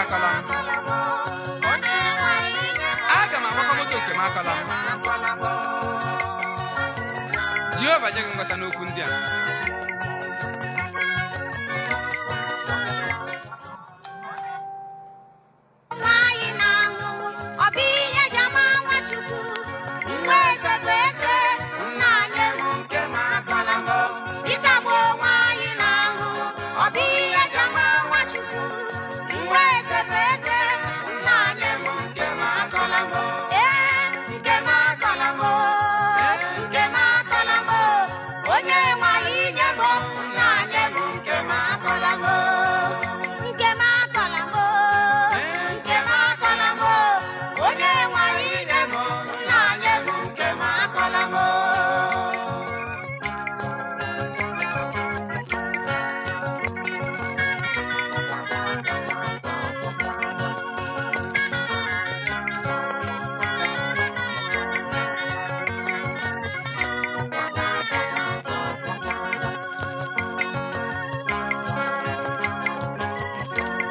akọla m. Aga m agbakọ moto nke m akọla m. Jehova nye gị nghọta n'okwu ndị a.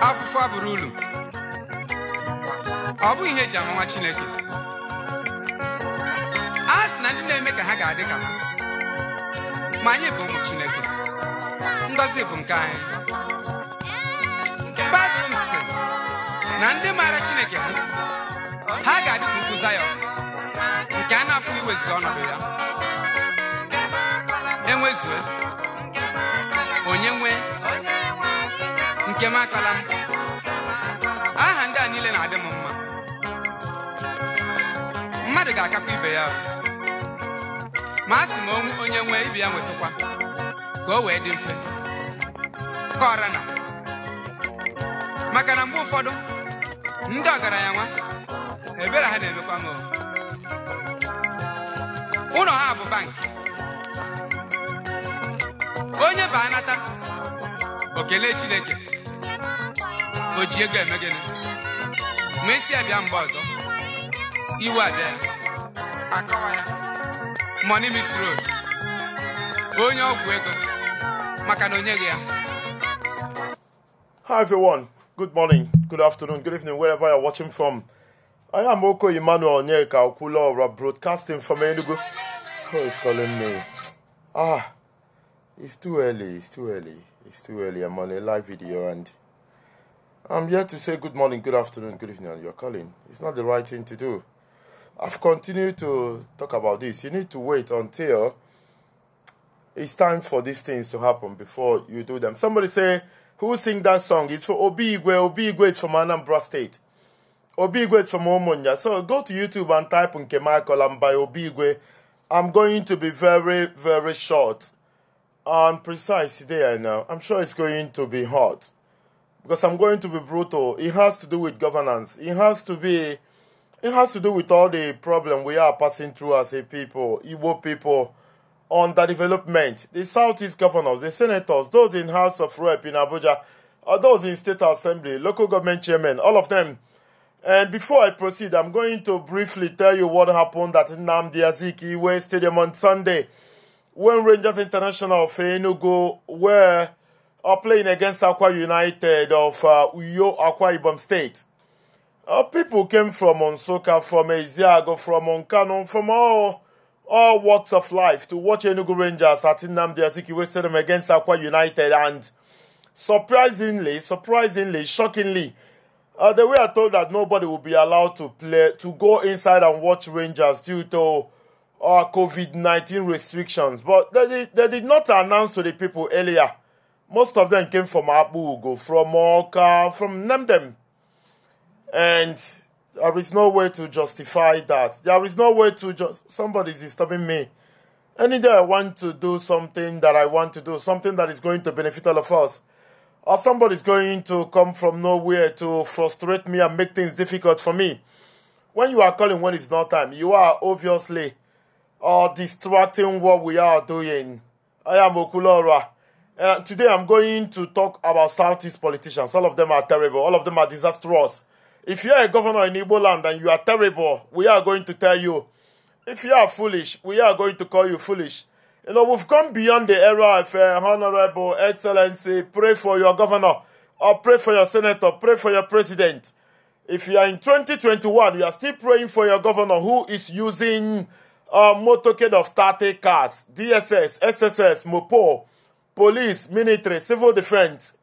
Afụfụ abụrụ ulu ọ bụghị ihe eji ama nwa Chineke. A sị na ndị na-eme ka ha ga-adị ka ha, ma anyị bụ ụmụ Chineke. Ngọzi bụ nke anyị. Baịbụl m sị na ndị maara Chineke ha, ha ga-adị ka ugwu Zayọn nke a na-apụghị iwezuga ọnọdụ ya. Enwezue onye nwee nke m akọla m. Aha ndị a niile na-adị m mma. Mmadụ ga-akakwa ibe ya, ma a sị m onye nwee ibe ya nwetụkwa ka o wee dị mfe ka ọra na maka na mgbe ụfọdụ ndị ọgaranya nwa ebere ha na-emekwa m. Ụlọ ha bụ bankị, onye ba anata o kelee Chineke, o ji ego eme gịnị? Ma esi abịa mgbe ọzọ iwe abịa ya akọwa ya money miss road, onye ọgwụ ego maka na o nyeghị ya. Hi everyone, good morning, good afternoon, good evening, wherever you're watching from. I am Oko Emmanuel Onyeka Okwuluora, broadcasting from Enugu. Who is calling me? Ah, it's too early, it's too early, it's too early. I'm on a live video and I'm here to say good morning, good afternoon, good evening, and you're calling. It's not the right thing to do. I've continued to talk about this. You need to wait until it's time for these things to happen before you do them. Somebody say, who sing that song? It's for Obi Igwe. Obi Igwe is from Anambra State. Obi Igwe is from Omonia. So go to YouTube and type Nke M Akolam by Obi Igwe. I'm going to be very, very short and precise today, I know. I'm sure it's going to be hot because I'm going to be brutal. It has to do with governance. It has to do with all the problem we are passing through as a people, Igbo people, on the development. The Southeast governors, the senators, those in House of Rep in Abuja, or those in State Assembly, local government chairmen, all of them. And before I proceed, I'm going to briefly tell you what happened at Nnamdi Azikiwe Stadium on Sunday when Rangers International of Enugu were playing against Akwa United of Uyo, Akwa Ibom State. People came from Nsukka, from Ezeagu, from Nkanu, from all walks of life to watch Enugu Rangers at Nnamdi Azikiwe Stadium against Akwa United. And surprisingly, shockingly, they were told that nobody will be allowed to play, to go inside and watch Rangers due to COVID-19 restrictions. But they did not announce to the people earlier. Most of them came from Abu, from Oka, from Nemdem. And there is no way to justify that. There is no way to just... Somebody's disturbing me. Any day I want to do something that I want to do, something that is going to benefit all of us, or somebody's going to come from nowhere to frustrate me and make things difficult for me. When you are calling when it's not time, you are obviously distracting what we are doing. I am Okwuluora. Today I'm going to talk about Southeast politicians. All of them are terrible. All of them are disastrous. If you are a governor in Igbo land and you are terrible, we are going to tell you. If you are foolish, we are going to call you foolish. You know, we've gone beyond the era of Honorable Excellency, pray for your governor. Or pray for your senator, pray for your president. If you are in 2021, you are still praying for your governor who is using a motorcade of 30 cars, DSS, SSS, MOPO, police, military, civil defense.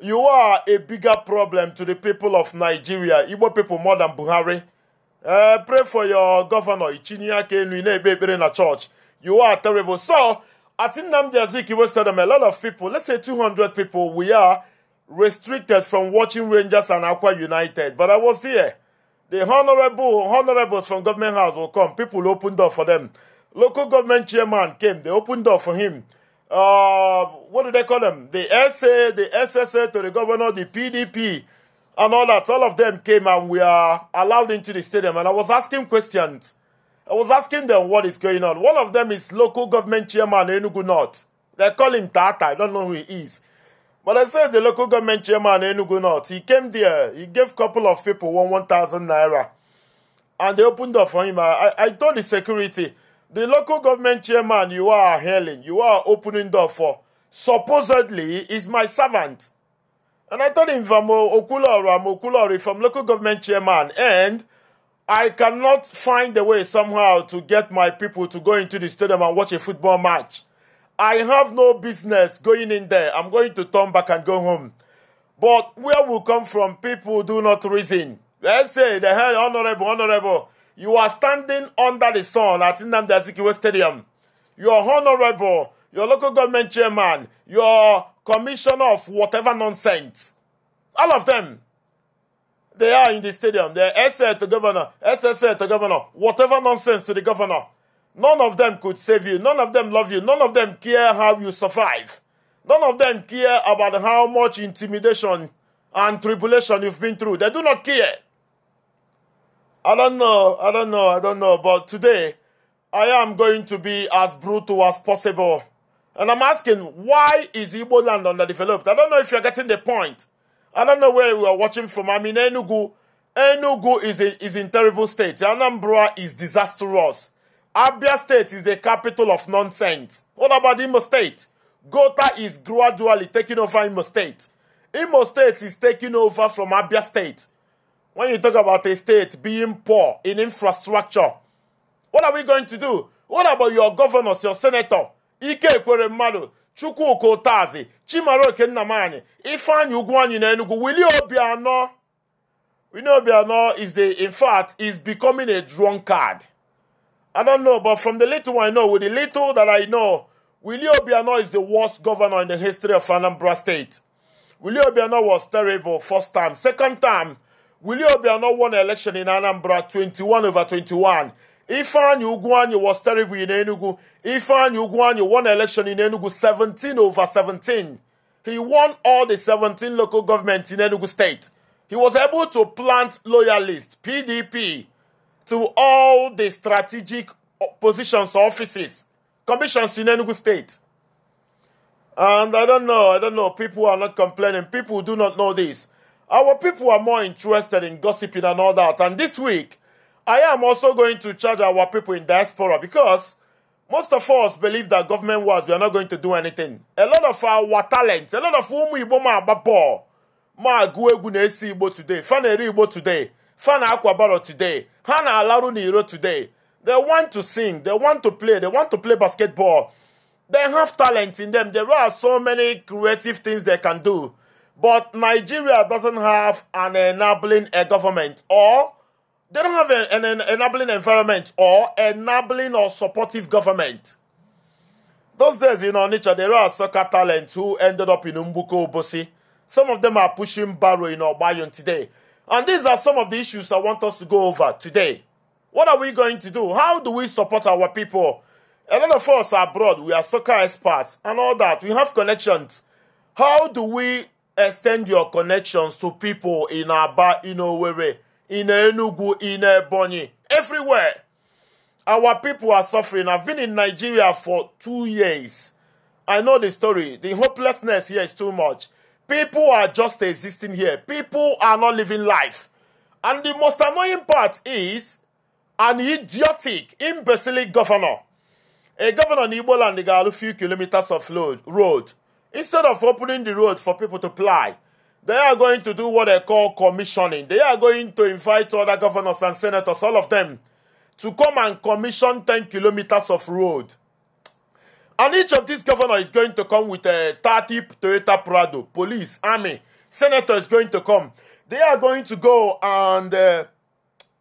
You are a bigger problem to the people of Nigeria, Igbo people more than Buhari. Pray for your governor, Ichinya Kenu, na-ekpe ekpere na church. You are terrible. So, at Nnamdi Azikiwe Stadium, a lot of people, let's say 200 people, we are restricted from watching Rangers and Akwa United. But I was here. The honorables from government house will come. People opened door for them. Local government chairman came. They opened door for him. What do they call them? The SA, the SSA to the governor, the PDP, and all that. All of them came and we are allowed into the stadium. And I was asking questions. I was asking them what is going on. One of them is local government chairman Enugu North. They call him Tata. I don't know who he is. But I said the local government chairman Enugu North, he came there. He gave a couple of people 1,000 naira. And they opened up for him. I told the security, the local government chairman you are hailing, you are opening door for, supposedly is my servant. And I told him, if I'm Okwuluora, I'm Okwuluora, if I'm local government chairman, and I cannot find a way somehow to get my people to go into the stadium and watch a football match. I have no business going in there. I'm going to turn back and go home. But where we come from, people do not reason. Let's say the hell, honorable, you are standing under the sun at Nnamdi Azikiwe Stadium. You are honorable, your local government chairman, your commissioner of whatever nonsense. All of them, they are in the stadium. They're SA to governor, SSA to governor, whatever nonsense to the governor. None of them could save you. None of them love you. None of them care how you survive. None of them care about how much intimidation and tribulation you've been through. They do not care. I don't know. But today, I am going to be as brutal as possible. And I'm asking, why is Igbo land underdeveloped? I don't know if you're getting the point. I don't know where we are watching from. I mean, Enugu. Enugu is in terrible state. Anambra is disastrous. Abia State is the capital of nonsense. What about Imo State? Gota is gradually taking over Imo State. Imo State is taking over from Abia State. When you talk about a state being poor in infrastructure, what are we going to do? What about your governors, your senator? Ike Ekweremadu, Chukwuka Utazi, Chimaroke Nnamani, Ifeanyi Ugwuanyi na Enugu, Willie Obiano. Willie Obiano is becoming a drunkard. I don't know, but from the little I know, with the little that I know, Willie Obiano is the worst governor in the history of Anambra State. Willie Obiano was terrible first time. Second time, Willie Obiano won election in Anambra 21-21. Ifeanyi Ugwuanyi was terrible in Enugu. Ifeanyi Ugwuanyi won election in Enugu 17-17. He won all the 17 local governments in Enugu State. He was able to plant loyalists, PDP, to all the strategic positions, offices, commissions in Enugu State. And I don't know. People are not complaining. People do not know this. Our people are more interested in gossiping and all that. And this week, I am also going to charge our people in diaspora because most of us believe that government was, we are not going to do anything. A lot of our talents, a lot of ụmụ Igbo ma agba bọọlụ, ma agụ egwu na-esi Igbo today, fa na-eri Igbo today, fa na-akwa baro today, ha na-alarụ n'iro today. They want to sing, they want to play basketball. They have talent in them. There are so many creative things they can do. But Nigeria doesn't have an enabling government, or they don't have an enabling environment or enabling or supportive government. Those days in Onitsha, there are soccer talents who ended up in Mbuko Obosi. Some of them are pushing barrow in Obayon today. And these are some of the issues I want us to go over today. What are we going to do? How do we support our people? A lot of us are abroad. We are soccer experts and all that. We have connections. How do we extend your connections to people in Aba, in Owerri, in Enugu, in Ebonyi, everywhere? Our people are suffering. I've been in Nigeria for 2 years. I know the story. The hopelessness here is too much. People are just existing here. People are not living life. And the most annoying part is an idiotic, imbecilic governor. A governor in Igbo land, they got a few kilometers of road. Instead of opening the road for people to ply, They are going to do what they call commissioning. They are going to invite other governors and senators, all of them, to come and commission 10 kilometers of road. And each of these governors is going to come with a 30 Toyota Prado, police, army, senator is going to come. They are going to go and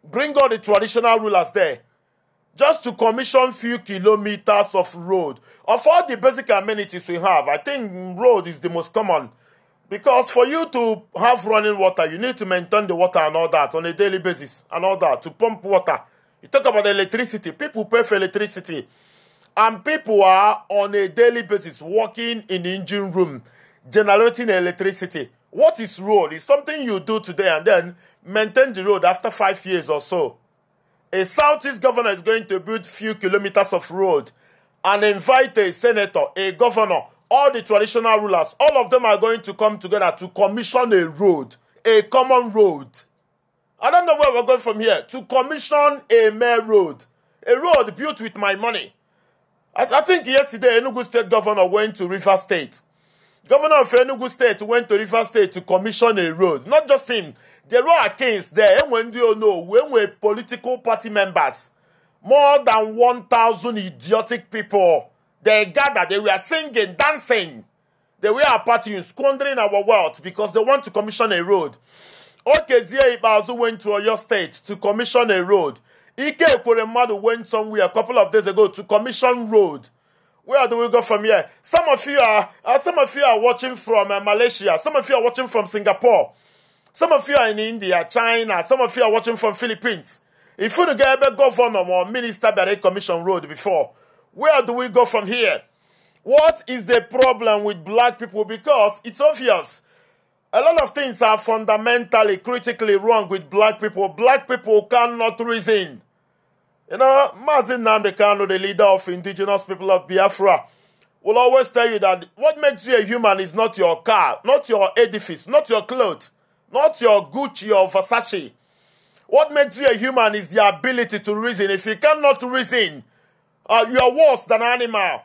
bring all the traditional rulers there just to commission few kilometers of road. Of all the basic amenities we have, I think road is the most common. Because for you to have running water, you need to maintain the water and all that on a daily basis and all that, to pump water. You talk about electricity. People pay for electricity. And people are on a daily basis working in the engine room, generating electricity. What is road? It's something you do today and then maintain the road after 5 years or so. A Southeast governor is going to build few kilometers of road and invite a senator, a governor, all the traditional rulers, all of them are going to come together to commission a road, a common road. I don't know where we're going from here. To commission a mere road, a road built with my money. I think yesterday, Enugu State governor went to River State. Governor of Enugu State went to River State to commission a road. Not just him. There were kings there. When you know, when were political party members, more than 1,000 idiotic people, they gathered, they were singing, dancing. They were partying, squandering our wealth because they want to commission a road. Okezie Ikpeazu went to Oyo State to commission a road. Ike Ekweremadu went somewhere a couple of days ago to commission road. Where do we go from here? Some of you are watching from Malaysia. Some of you are watching from Singapore. Some of you are in India, China. Some of you are watching from Philippines. If you get a governor or minister by commission road before, where do we go from here? What is the problem with black people? Because it's obvious. A lot of things are fundamentally, critically wrong with black people. Black people cannot reason. Mazi Nnamdi Kanu, the leader of Indigenous People of Biafra, will always tell you that what makes you a human is not your car, not your edifice, not your clothes, not your Gucci or Versace. What makes you a human is the ability to reason. If you cannot reason, you are worse than an animal.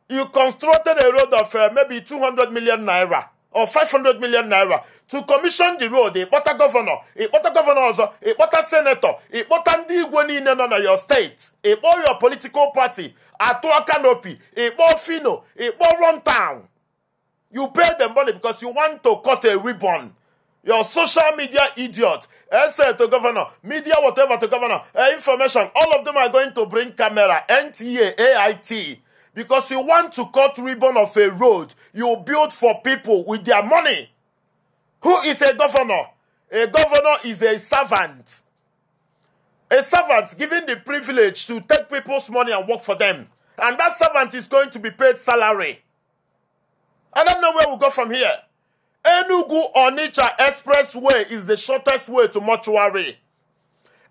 You constructed a road of maybe 200 million naira or 500 million naira to commission the road. A kpọta governor, a kpọta governor ọzọ, a kpọta senator, a kpọta ndị igwe niile nọ na your state, a kpọọ your political party, atụọ canopy, a kpọọ Phyno, a kpọọ Runtown. You pay them money because you want to cut a ribbon. Your social media idiot, essay to governor, media whatever to governor, information, all of them are going to bring camera, NTA, AIT, because you want to cut ribbon of a road you build for people with their money. Who is a governor? A governor is a servant. A servant given the privilege to take people's money and work for them. And that servant is going to be paid salary. I don't know where we go from here. Enugu Onitsha Expressway is the shortest way to mortuary.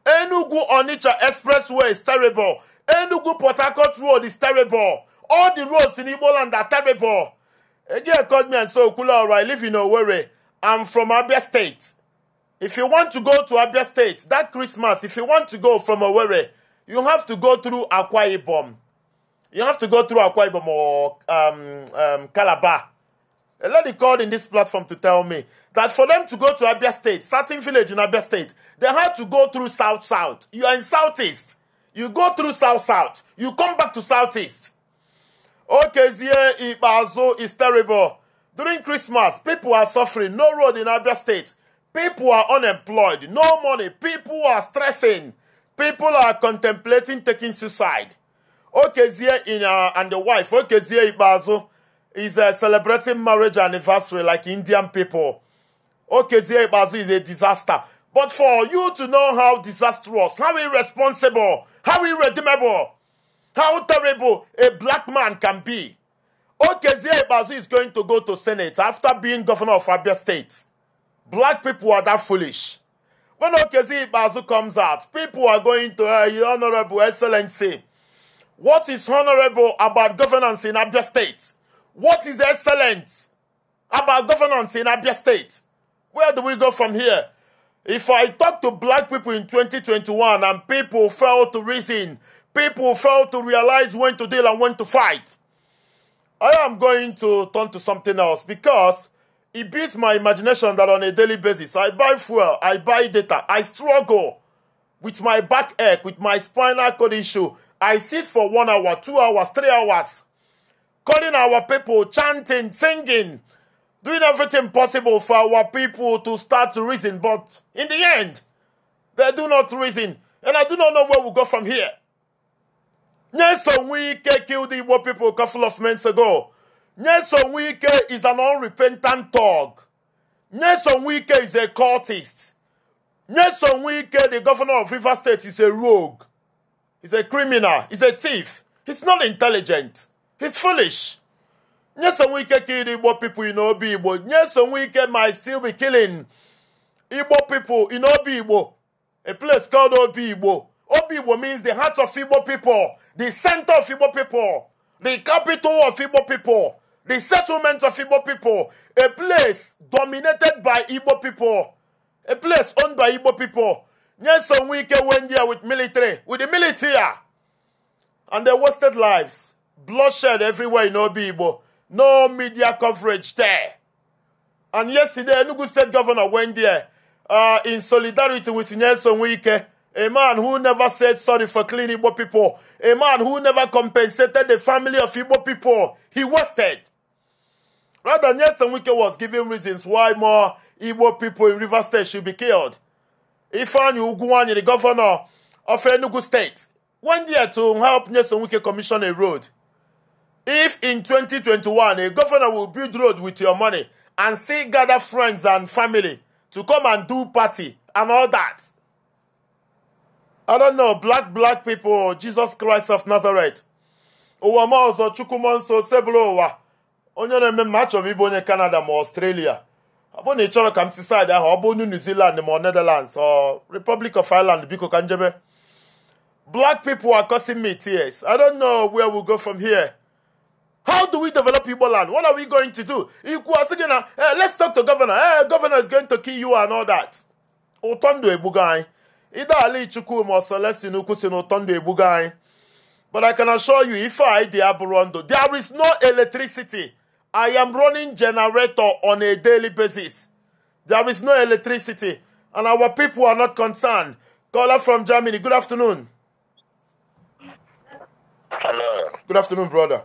Enugu Onitsha Expressway is terrible. Enugu Port Harcourt Road is terrible. All the roads in Igbo land are terrible. Again, called me and so Kula, I live in Owerri. I'm from Abia State. If you want to go to Abia State, that Christmas, if you want to go from Owerri, you have to go through Akwa Ibom. You have to go through Akwa Ibom or Calabar. A lady called in this platform to tell me that for them to go to Abia State, certain village in Abia State, they had to go through South South. You are in Southeast. You go through South South. You come back to Southeast. Okezie Ikpeazu is terrible. During Christmas, people are suffering. No road in Abia State. People are unemployed. No money. People are stressing. People are contemplating taking suicide. Okezie and the wife, Okezie Ikpeazu, is celebrating marriage anniversary like Indian people. Okezie Ikpeazu is a disaster. But for you to know how disastrous, how irresponsible, how irredeemable, how terrible a black man can be, Okezie Ikpeazu is going to go to Senate after being governor of Abia State. Black people are that foolish. When Okezie Ikpeazu comes out, people are going to, Honorable Excellency, what is honorable about governance in Abia State? What is excellent about governance in Abia State? Where do we go from here? If I talk to black people in 2021 and people fail to reason, people fail to realize when to deal and when to fight, I am going to turn to something else because It beats my imagination that on a daily basis, I buy fuel, I buy data, I struggle with my backache, with my spinal cord issue. I sit for 1 hour, 2 hours, 3 hours, calling our people, chanting, singing, doing everything possible for our people to start to reason. But in the end, they do not reason. And I do not know where we go from here. Nyesom Wike killed the Igbo people a couple of months ago. Nyesom Wike is an unrepentant thug. Nyesom Wike is a cultist. Nyesom Wike, the governor of Rivers State, is a rogue. He's a criminal. He's a thief. He's not intelligent. He's foolish. Nyesom Wike killed Igbo people in Obigbo. Nyesom Wike might still be killing Igbo people in Obigbo. A place called Obigbo. Obigbo means the heart of Igbo people, the center of Igbo people, the capital of Igbo people, the settlement of Igbo people, a place dominated by Igbo people, a place owned by Igbo people. Nyesom Wike went there with military, with the military, and they wasted lives. Bloodshed everywhere in Obigbo. No media coverage there. And yesterday, Enugu State Governor went there in solidarity with Nyesom Wike, a man who never said sorry for killing Igbo people, a man who never compensated the family of Igbo people. He wasted. Rather, Nyesom Wike was giving reasons why more Igbo people in Rivers State should be killed. Ifeanyi Ugwuanyi, the governor of Enugu State, went there to help Nyesom Wike commission a road. If in 2021 a governor will build road with your money and see gather friends and family to come and do party and all that, I don't know, black people, Jesus Christ of Nazareth. Ụwa ma ọzọ Chukwumonso sebụrụ ụwa. Onye na-eme mma achọrọ m ịbụ onye Canada ma Australia. Ọ bụrụ na ị chọrọ ka m si side ahụ, ọ bụ New Zealand ma Netherlands or Republic of Ireland, biko ka njebe. Black people are causing me tears. I don't know where we'll go from here. How do we develop Igbo land? What are we going to do? Let's talk to governor. Governor is going to kill you and all that. Ụtọ ndụ egbugo anyị. Ide Ali Chukwuma or Celestine Ukwu si na ụtọ ndụ egbugo anyị. But I can assure you, if I dị abụrụ ndụ, there is no electricity. I am running generator on a daily basis. There is no electricity. And our people are not concerned. Caller from Germany, good afternoon. Hello. Good afternoon, brother.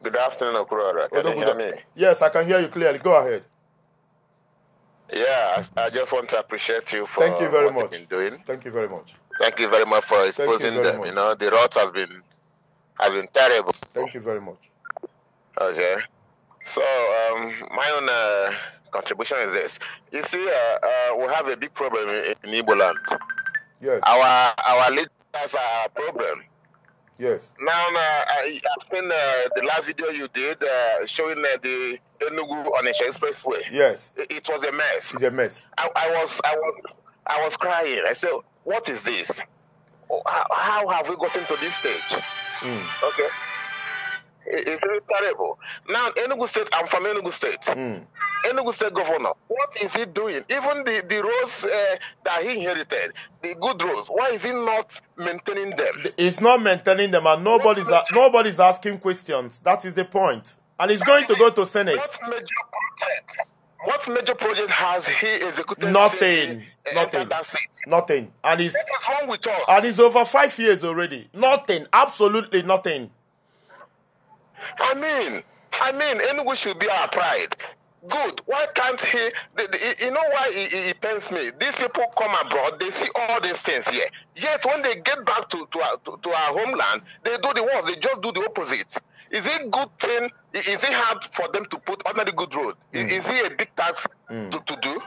Good afternoon, Okurora. Can you hear me? Yes, I can hear you clearly. Go ahead. Yeah, I just want to appreciate you for Thank you very what much. You've been doing. Thank you very much. Thank you very much for exposing them. Much. You know, the rot has been terrible. Thank you very much. Okay. So my own contribution is this. You see, we have a big problem in Igbo land. Yes. Our leaders are a problem. Yes. Now, I've seen the last video you did showing the Enugu Onitsha Expressway. Yes. It was a mess. It's a mess. I was crying. I said, "What is this? How have we gotten to this stage?" Mm. Okay. It's really terrible. Now, Enugu State, I'm from Enugu State. Mm. Enugu State governor, what is he doing? Even the roads that he inherited, the good roads, why is he not maintaining them? He's not maintaining them, and nobody's asking questions. That is the point. And he's going to go to Senate. What major project has he executed? Nothing. Nothing. Nothing. And what is wrong with us? And it's over 5 years already. Nothing. Absolutely nothing. I mean, Enugu should be our pride. Good. Why can't he? You know why he pains me? These people come abroad, they see all these things here. Yet when they get back to our homeland, they do the worst. They just do the opposite. Is it good thing? Is it hard for them to put ordinary good road? Mm. Is it a big task to do?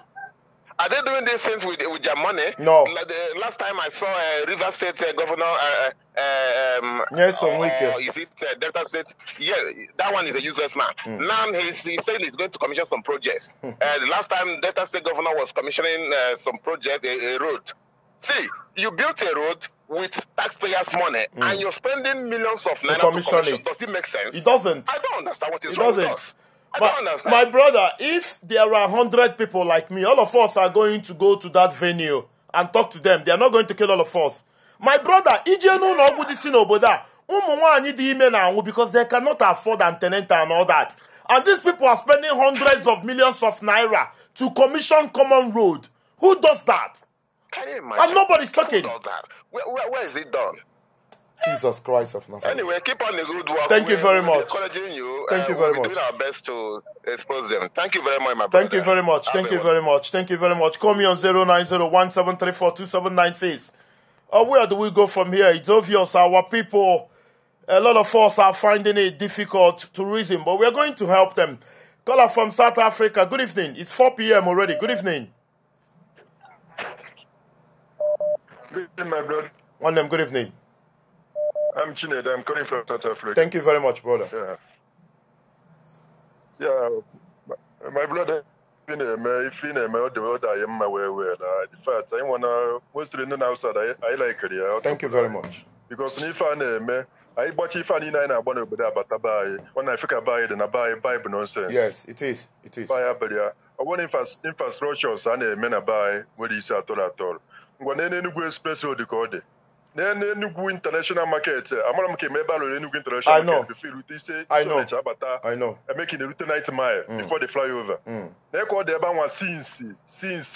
Are they doing these things with their money? No. Like the last time I saw a Rivers State governor, is it Delta State? Yeah, that one is a useless man. Mm. Now he's saying he's going to commission some projects. The last time Delta State governor was commissioning some project, a road. See, you built a road with taxpayers' money, and you're spending millions of naira to commission it. Does it make sense? It doesn't. I don't understand what is wrong with us. My brother, if there are 100 people like me, all of us are going to go to that venue and talk to them. They are not going to kill all of us. My brother, ije n'ụlọ ọgwụ dị si n'obodo a, ụmụ nwaanyị dị ime na-anwụ because they cannot afford antenatal and all that. And these people are spending hundreds of millions of naira to commission common road. Who does that? Can you imagine? And nobody's talking. Who does that? Where is it done? Jesus Christ of Nazareth. Anyway, keep on the good work. Thank you very much. Encouraging you. Thank you very much. We're doing our best to expose them. Thank you very much, my brother. Thank you very much. Thank you very much. Thank you very much. Call me on 09017342796. Where do we go from here? It's obvious our people, a lot of us are finding it difficult to reason, but we are going to help them. Caller from South Africa. Good evening. It's 4 p.m. already. Good evening. Good evening, my brother. One name. Good evening. I'm Chinedu. I'm calling from South Africa. Thank you very much, brother. Yeah. My brother, in fact, I want to mostly know outside. I like it. Thank you very much. Because if I I watch if I need I want to buy when I think I buy it and I buy Bible nonsense. Yes, it is. It is. I want infrastructure and men buy what is at all. When any express road the Enugu International Market. I'm not Enugu International Market. I know. I know. I'm making the route 90 mile before the flyover. They call the one since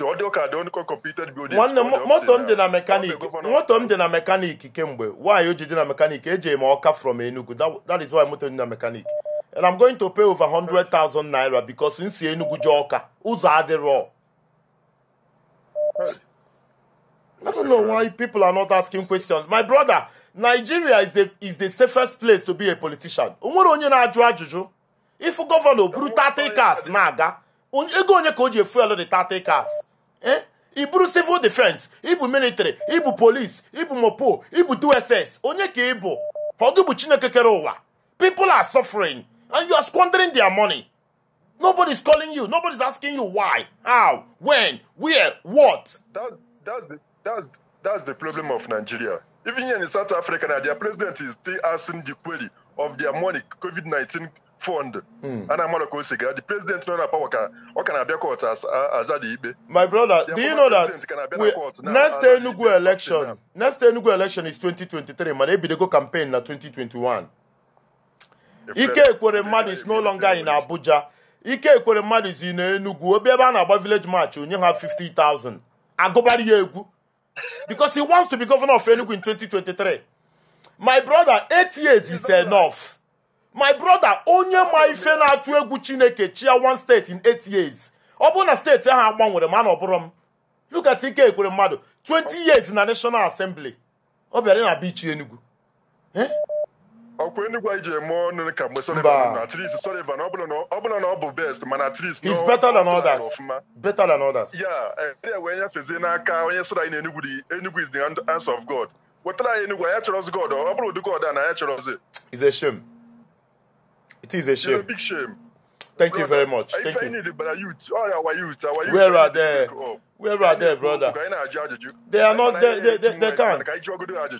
all the don't completed building. One moto m dị na mechanic. Moto m dị na mechanic kemgbe. Why you dị na mechanic? AJ ma ọka from Enugu. That is why moto dị na mechanic. And I'm going to pay over 100,000 naira because nsi Enugu je ọka. Ụzọ adịrọ. I don't know why people are not asking questions. My brother, Nigeria is the safest place to be a politician. Onwere onye na-ajụ ajụjụ. If governor buru 30 cars na-aga, ego onye ka o ji fuel the 30 cars? Eh? I buru civil defense, ibu military, ibu police, ibu mopo, ibu DSS. Onye ka ibu? Ọ bụ Chineke kere ụwa. People are suffering and you are squandering their money. Nobody's calling you. Nobody's asking you why, how, when, where, what. That's the problem of Nigeria. Even here in South Africa now, their president is still asking the query of their money, COVID-19 fund. And I'm not going to say the president no power can I be court as the My brother, do you know that next Enugu election is 2023, man, they go campaign na 2021. Ike Ekweremadu is no longer in Abuja. Ike Ekweremadu is in Enugu. Obi ebe a na-agba village match, onye have 50,000. Agobari ya egwu. Because he wants to be governor of Enugu in 2023. My brother, 8 years is enough. My brother, onye ma ife na-atụ egwu Chineke chia one state in 8 years. Ọ bụrụ na steeti ahụ agbanwere ma na ọ bụrụ m. Look at Ike Ekweremadu, 20 years in the National Assembly. Ọ bịara na beach Enugu. Eh? Ọkwa Enugu anyị ji eme ọnụ ka mgbe Sullivan, at least Sullivan, ọ bụrụ na ọ bụ best, mana at least he's better than others. Better than others. Yeah, wee nyefezie n'aka onye sịrị anyị na Enugu Enugu is the answer of God. Wetara anyị Enugu, anyị chọrọzi God. Ọ bụrụ ụdị God a na anyị chọrọzi. It's a shame. It is a shame. It's a big shame. Thank you very much. Thank you. Youth, Where are they? Where are they, brother? They are not. They can't.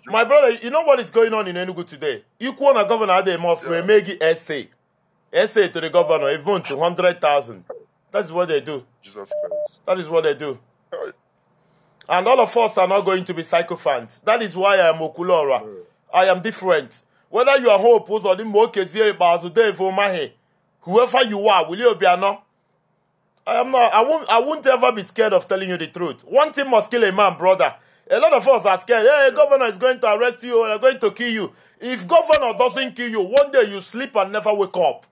My brother, you know what is going on in Enugu today? You call a governor Ademof, we make it essay to the governor, even to 100,000. That's what they do. Jesus Christ. That is what they do. And all of us are not going to be sycophants. That is why I am Okulora. I am different. Whether you are Hope or the Mokezie Bazu Dave Omahe, whoever you are, will you be or not? I am not. I won't ever be scared of telling you the truth. One thing must kill a man, brother. A lot of us are scared. Hey, governor is going to arrest you or they're going to kill you. If governor doesn't kill you, one day you sleep and never wake up.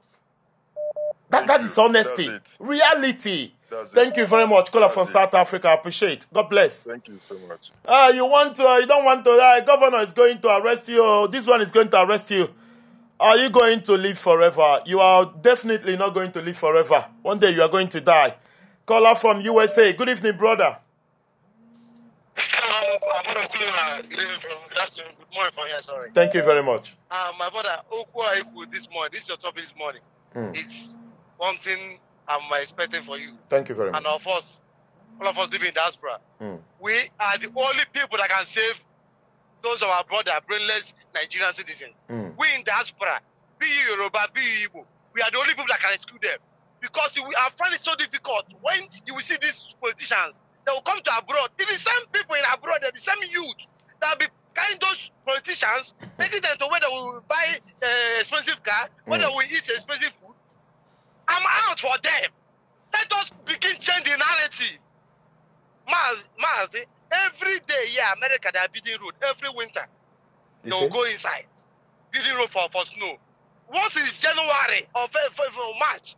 That is honesty. Reality. Thank you very much. Caller from South Africa. I appreciate. God bless. Thank you so much. You want to, you don't want to, governor is going to arrest you. This one is going to arrest you. Are you going to live forever? You are definitely not going to live forever. One day you are going to die. Caller from USA. Good evening, brother. Good afternoon. Good morning from here, sorry. Thank you very much. My brother, this morning, this is your topic this morning. It's one thing I'm expecting for you. Thank you very much. And of us, all of us living in diaspora, we are the only people that can save those of our brother, brainless Nigerian citizens. We in diaspora, be you Yoruba, be you Igbo, we are the only people that can rescue them. Because we are finding it so difficult when you will see these politicians, they will come to abroad. It's the same people in abroad, they're the same youth that will be carrying those politicians, taking them to where they will buy expensive car, where they will eat expensive food. I'm out for them. Let us begin change the narrative. Mazi, every day here, America, they are building road. Every winter, they will go inside. Building road for snow. Once it's January or March,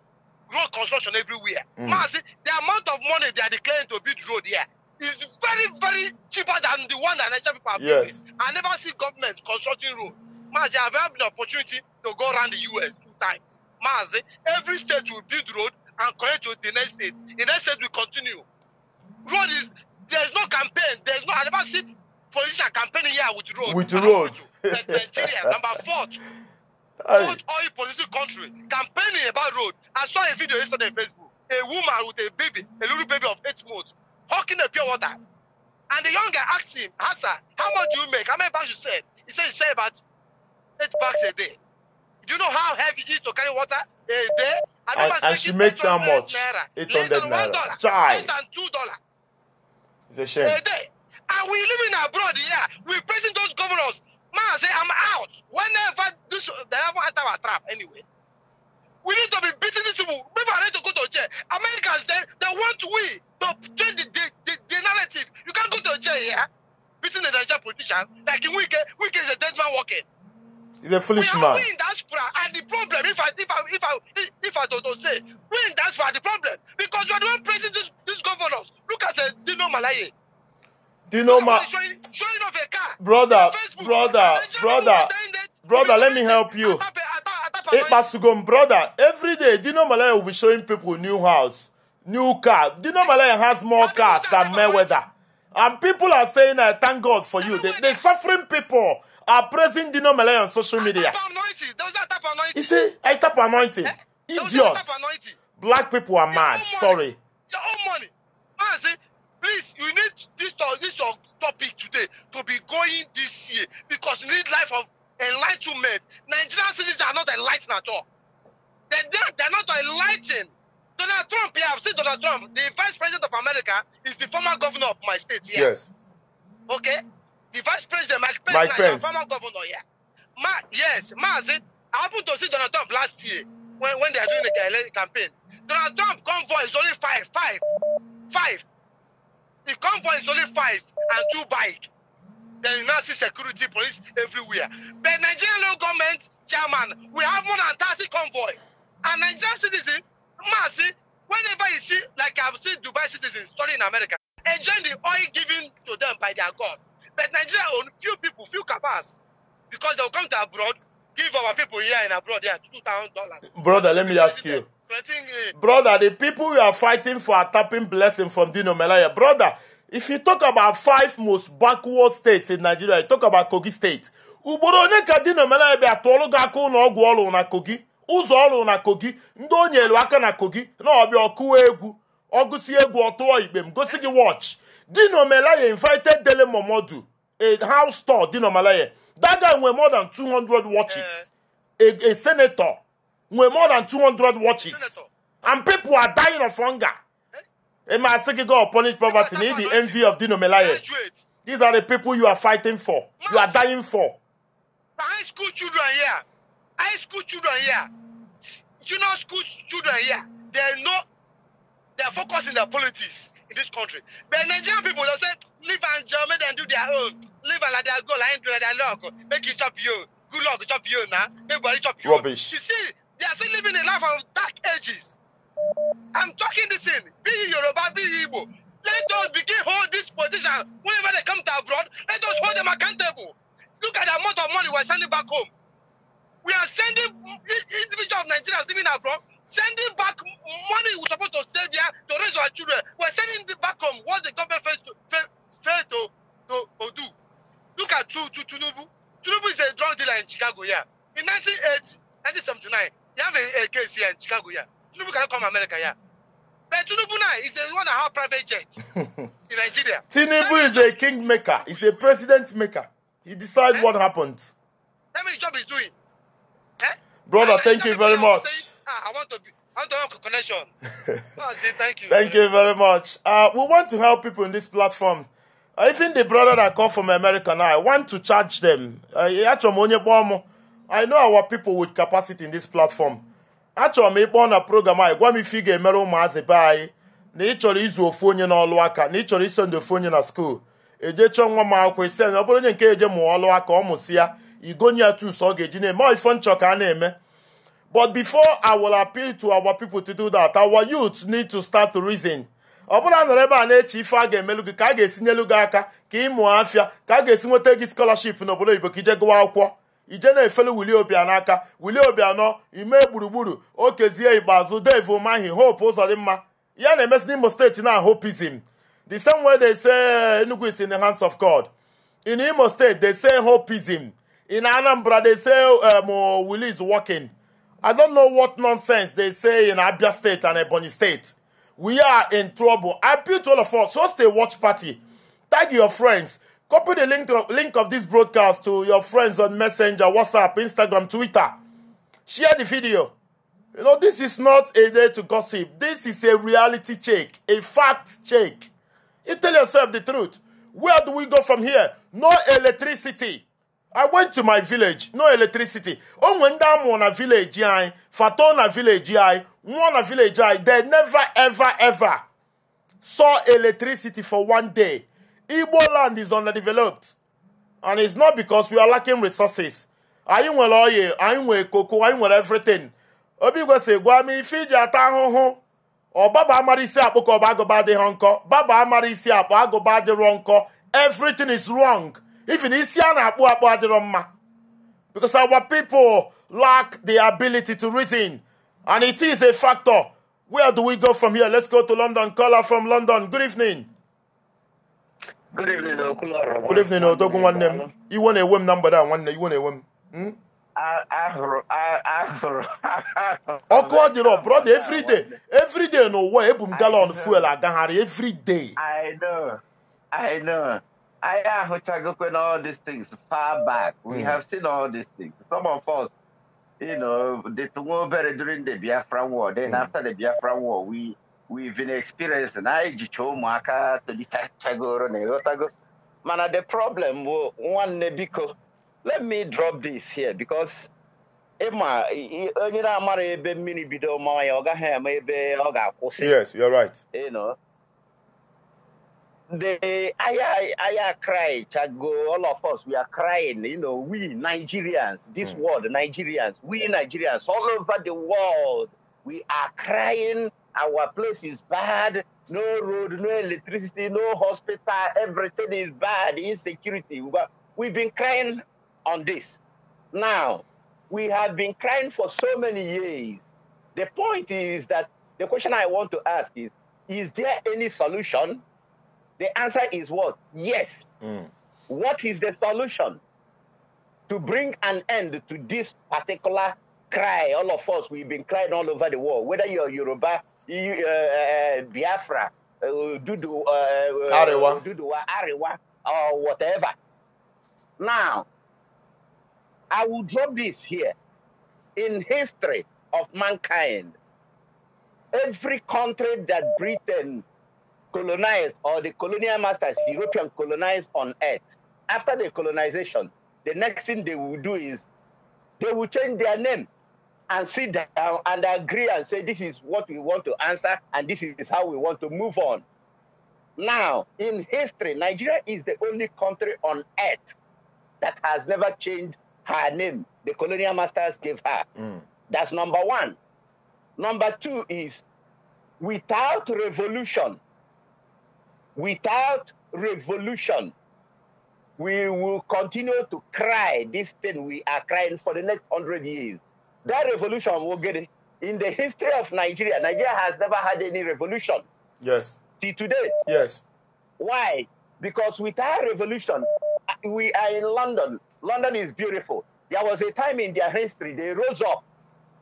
road construction everywhere. Mazi, the amount of money they are declaring to build road here is very, very cheaper than the one that Nigerian people are building. I never see government constructing road. Mazi, I've had the opportunity to go around the US 2 times. Mazi, every state will build road and connect to the next state. The next state will continue. Road is, there's no campaign. There's no, I never see politician campaigning here with road. With road. But Nigeria, number 4. Fourth oil producing country, campaigning about road. I saw a video yesterday on Facebook. A woman with a baby, a little baby of 8 months, hawking a pure water. And the young guy asked him, Hassa, how much do you make? How many bags you sell? He said he sell about 8 bags a day. Do you know how heavy it is to carry water a day? And she makes how much? 800 naira. Chai. Less than $2. It's a shame. A day. And we living abroad here. We're praising those governors. Man, I say, I'm out. Whenever this, they haven't entered our trap anyway. We need to be beating these people. People are ready to go to jail. Americans, they want we to change the narrative. You can't go to jail here, beating the Nigerian politician. Like in Wike, Wike is a dead man walking. He's a foolish man. We in diaspora, and the problem, if I don't say, we in diaspora the problem. Because you are the one praising these governors. Look at Dino Melaye. Dino Melaye. Showing off a car. Brother, brother, let me help you. Brother, every day Dino Melaye will be showing people new house, new car. Dino Melaye has more cars than Mayweather. And people are saying, I thank God for you. The suffering people are praising Dino Melaye on social media. You see, I tap anointing. Idiots. Black people are mad. Sorry. Your own money. Please, you need this topic today to be going this year because you need life of enlightenment. Nigerian citizens are not enlightened at all. They're not enlightened. Donald Trump, yeah, I've seen Donald Trump, the vice president of America, is the former governor of my state here. Yes. Okay? The vice president, Mike Pence, the former governor here. Mazi, I happened to see Donald Trump last year when they are doing the campaign. Donald Trump convoy is only five. The convoy is only 5 and 2 bike. Then you now see security police everywhere. But Nigerian local government chairman, we have more than 30 convoy. And Nigerian citizen, Mazi, whenever you see, like I've seen Dubai citizens studying in America, enjoying the oil given to them by their God. But Nigeria own few people, few cabals, because they'll come to abroad, give our people here in abroad here $2,000. Brother, let me ask you. Brother, the people we are fighting for are tapping blessing from Dino Melaye. Brother, if you talk about 5 most backward states in Nigeria, you talk about Kogi State. Ugboro one ka Dino Melaye bịa tụọlụ gị aka ụlọ ọgwụ ọlụ na Kogi, ụzọ ọlụ na Kogi, ndị o nyelu aka na Kogi, na ọbịa ọkụwa egwu, ọgụsi egwu ọtụọ ikpe m gosi gị watch. Dino Melaye invited Dele Momodu, a house tour, Dino Melaye. That guy nwere more than 200 watches. A senator with more than 200 watches. Senator. And people are dying of hunger. God punish poverty. Need the envy of Dino Melaye. These are the people you are fighting for. You are dying for. High school children here. High school children here. Junior school children here. They know they are focusing their politics in this country. But Nigerian people, they say, leave and Germany and do their own. Leave and let their go, like their luck. Make it chop you. Good luck, chop you now. Make body chop you. Rubbish. You see, they are still living a life of dark ages. I'm talking this in. Be Yoruba, be Igbo. Let us begin hold this position whenever they come to abroad. Let us hold them accountable. Look at the amount of money we're sending back home. We are sending individuals of Nigerians living abroad, sending back money we're supposed to save here to raise our children. We're sending it back home. What the government failed to do. Look at Tinubu. Tinubu is a drug dealer in Chicago here. In 1979, you have a case here in Chicago here. Tinubu cannot come to America here. But Tinubu now is the one that have private jet in Nigeria. Tinubu is a kingmaker. He's a president maker. He decides what happens. That means job is doing. Eh? Brother, thank you very much. Saying, I want to have a connection. Thank you. Thank you very much. We want to help people in this platform. Even the brother that come from America now, I want to charge them. I know our people with capacity in this platform. Achọrọ m ịkpọ na program anyị, gwa m ife ị ga-emere ụmụazị be anyị, na ị chọrọ izu ofu onye n'ọlụ aka, na ị chọrọ iso ndị ofu onye na school. Eje chọọ nwa m akwụkwọ isi anyị, ọ bụrụ onye nke eje mụọ ọlụ aka, ọ mụsị ya, igonye ya tus ọ ga-eji na-eme ọ ife nchọ ka a na-eme. But before I will appeal to our people to do that, our youth need to start to reason. Ọ bụrụ na nọrọ ebe a na-eche ife a ga-emelu gị, ka a ga-esinyelu gị aka ka ị mụọ afịa, ka a ga-esi nweta gị scholarship n'obodo oyibo ka ije gụwa akwụkwọ, ije na-efelu Willie Obianọ aka, Willie Obianọ ime gburugburu Okezie Ikpeazụ, Dave Umahi, Hope Uzodimma ya na-emesi n'Imo State na hopism. The same way they say Enugu is in the hands of God, in Imo State they say hopism, in Anambra they say Willie is working. I don't know what nonsense they say in Abia State and Ebonyi State. We are in trouble. I appeal to all of us. Host a watch party. Tag your friends. Copy the link of this broadcast to your friends on Messenger, WhatsApp, Instagram, Twitter. Share the video. You know, this is not a day to gossip. This is a reality check, a fact check. You tell yourself the truth. Where do we go from here? No electricity. I went to my village, no electricity. Onwe na village I, fato na village I, nwa na village I, they never ever ever saw electricity for one day. Igbo land is underdeveloped. And it's not because we are lacking resources. Anyị nwere oil, anyị nwere cocoa, anyị nwere everything. Obi gwe sị gwa m ife iji ata ahụhụ. Ọ baba amara isi akpụ ka ọ bụ agụba adịghị nkọ. Baba amara isi akpụ, agụba adịrọ nkọ. Everything is wrong. Even isi a na-akpụ akpụ adịrọ mma. Because our people lack the ability to reason. And it is a factor. Where do we go from here? Let's go to London. Caller from London. Good evening. Good evening, Okulora. Good evening, Odogun nwanne m. Iwe na-ewe m na mgbede a nwanne, iwe na-ewe m. Ọkụ adịrọ, brother, every day. Every day n'ụwa ebu m gallon fuel agagharị every day. I know. I know. I ahụchagokwe all these things far back. We have seen all these things. Some of us, you know, they took during the Biafran War. Then after the Biafran War, we've been experiencing. Man, the problem, one biko. Let me drop this here because Yes, you're right. You know, the I cry, Chago, all of us, we are crying, you know, we Nigerians, this world, Nigerians, we Nigerians, all over the world, we are crying. Our place is bad, no road, no electricity, no hospital, everything is bad, insecurity. We've been crying on this. Now, we have been crying for so many years. The point is that the question I want to ask is there any solution? The answer is what? Yes. What is the solution to bring an end to this particular cry? All of us, we've been crying all over the world, whether you're Yoruba, Biafra, Dudu, Duduwa, Arewa, or whatever. Now, I will drop this here. In history of mankind, every country that Britain colonized, or the colonial masters, European colonized on earth, after the colonization, the next thing they will do is they will change their name and sit down and agree and say, this is what we want to answer and this is how we want to move on. Now, in history, Nigeria is the only country on earth that has never changed her name. The colonial masters gave her. That's number one. Number two is, without revolution, we will continue to cry this thing we are crying for the next 100 years. That revolution will get it. In the history of Nigeria, Nigeria has never had any revolution. Yes. Till today. Yes. Why? Because without revolution, we are in London. London is beautiful. There was a time in their history they rose up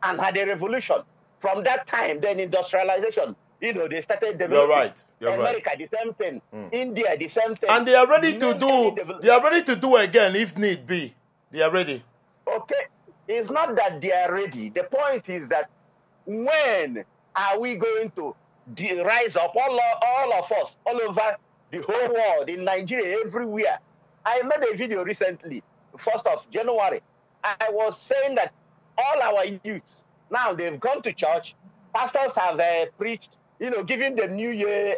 and had a revolution. From that time, then industrialization, you know, they started developing. You're right. You're America, right. The same thing. India, the same thing. And they are ready to do. They are ready to do again if need be. They are ready. Okay. It's not that they are ready. The point is that when are we going to rise up, all of us, all over the whole world, in Nigeria, everywhere? I made a video recently, 1st of January. I was saying that all our youths, Now they've gone to church. Pastors have preached, you know, giving them New Year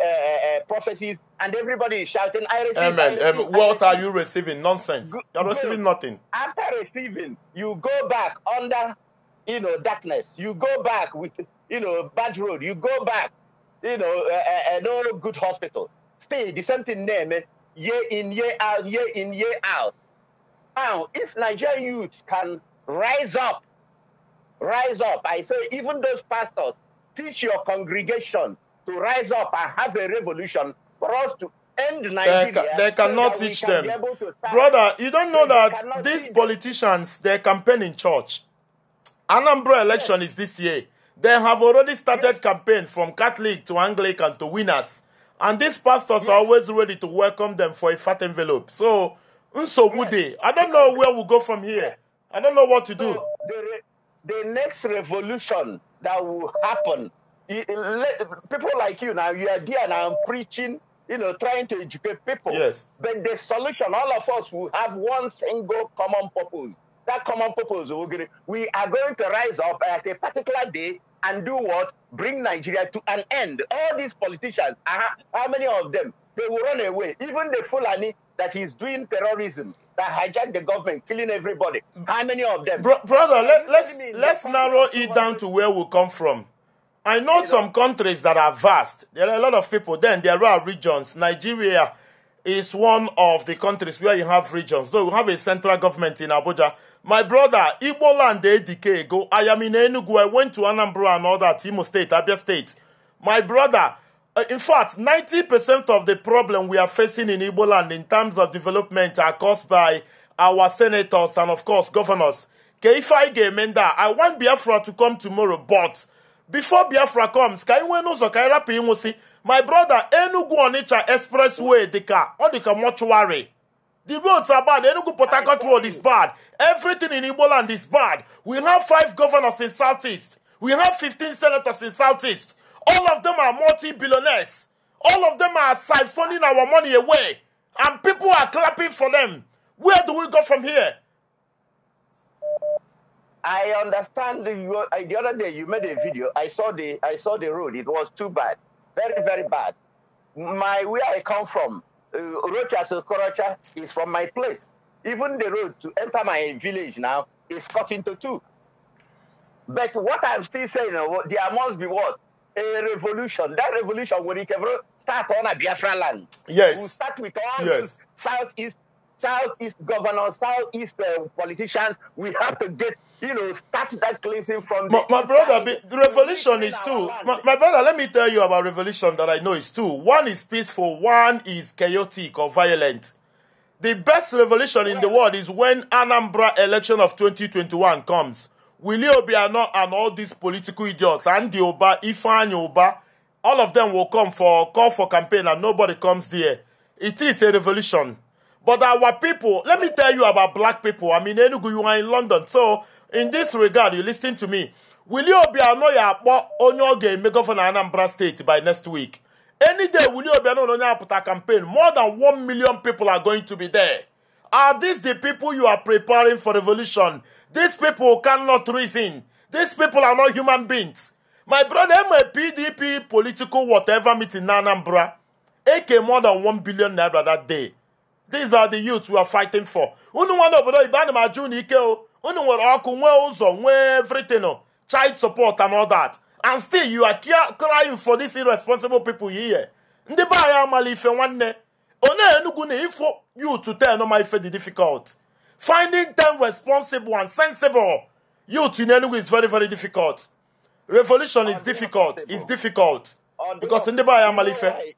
prophecies, and everybody is shouting, I receive, Amen. I receive, What I are receive. you receiving? Nonsense. You're receiving nothing. After receiving, you go back under, you know, darkness. You go back with, you know, bad road. You go back, you know, no good hospital. Still, the same thing name, year in, year out, year in, year out. Now, if Nigerian youths can rise up, I say even those pastors, teach your congregation to rise up and have a revolution for us to end Nigeria. They cannot so teach them. Brother, you don't know that these politicians, they campaign in church. Anambra election is this year. They have already started campaign from Catholic to Anglican to winners. And these pastors are always ready to welcome them for a fat envelope. So, Nsobude, I don't know where we'll go from here. I don't know what to do. So the next revolution that will happen, people like you now, you are there now preaching, you know, trying to educate people. Yes. But the solution, all of us will have one single common purpose. That common purpose, we are going to rise up at a particular day and do what? Bring Nigeria to an end. All these politicians, how many of them? They will run away. Even the Fulani that is doing terrorism, that hijacked the government, killing everybody. How many of them? Brother, let's narrow it down to where we come from. I know some countries that are vast. There are a lot of people. Then there are regions. Nigeria is one of the countries where you have regions. Though we have a central government in Abuja. My brother, Igbo land, ADK, go. I am in Enugu. I went to Anambra and all that, Imo State, Abia State. My brother, in fact, 90% of the problem we are facing in Igbo land in terms of development are caused by our senators and, of course, governors. I want Biafra to come tomorrow, but before Biafra comes, my brother, Enugu Onitsha Expressway, the car, or the mortuary. The roads are bad. Enugu Port Harcourt Road is bad. Everything in Igbo land is bad. We have 5 governors in Southeast. We have 15 senators in Southeast. All of them are multi-billionaires. All of them are siphoning our money away. And people are clapping for them. Where do we go from here? I understand. The other day you made a video. I saw the road. It was too bad. Very, very bad. Where I come from, Rochas Okorocha is from my place. Even the road to enter my village now is cut into 2. But what I'm still saying, there must be what? A revolution. That revolution will start on a Biafra land. Yes. We'll start with all those Southeast governors, Southeast politicians. We have to get, you know, start that cleansing from the my brother, the revolution is two. My brother, let me tell you about revolution that I know is two. One is peaceful, one is chaotic or violent. The best revolution in the world is when Anambra election of 2021 comes. Willie Obiano and all these political idiots, Andy Oba, Ifeanyi Oba, all of them will come for call for campaign and nobody comes there. It is a revolution. But our people, let me tell you about black people. I mean, Enugu, you are in London. So, in this regard, you listen to me. Willie Obiano ya akpọ onye ọ ga-eme governor Anambra State by next week? Any day, Willie Obiano onye apụta campaign, more than 1 million people are going to be there. Are these the people you are preparing for revolution? These people cannot reason. These people are not human beings. My brother, I'm a PDP political whatever meeting in Anambra. AK more than 1 billion naira that day. These are the youths we are fighting for. Unu nwa n'obodo Igbo ana m ajụ unu ike o. Unu nwere ọkụ, nwee ụzọ, nwee everything o. Child support and all that. And still you are crying for these irresponsible people here. Ndị be anyị amala ife nwanne. One Enugu na ifo youth to tell no ma ife dị difficult. Finding them responsible and sensible youth in Enugu is very, very difficult. Revolution is difficult. It's difficult. Because ndị be anyị amala ife.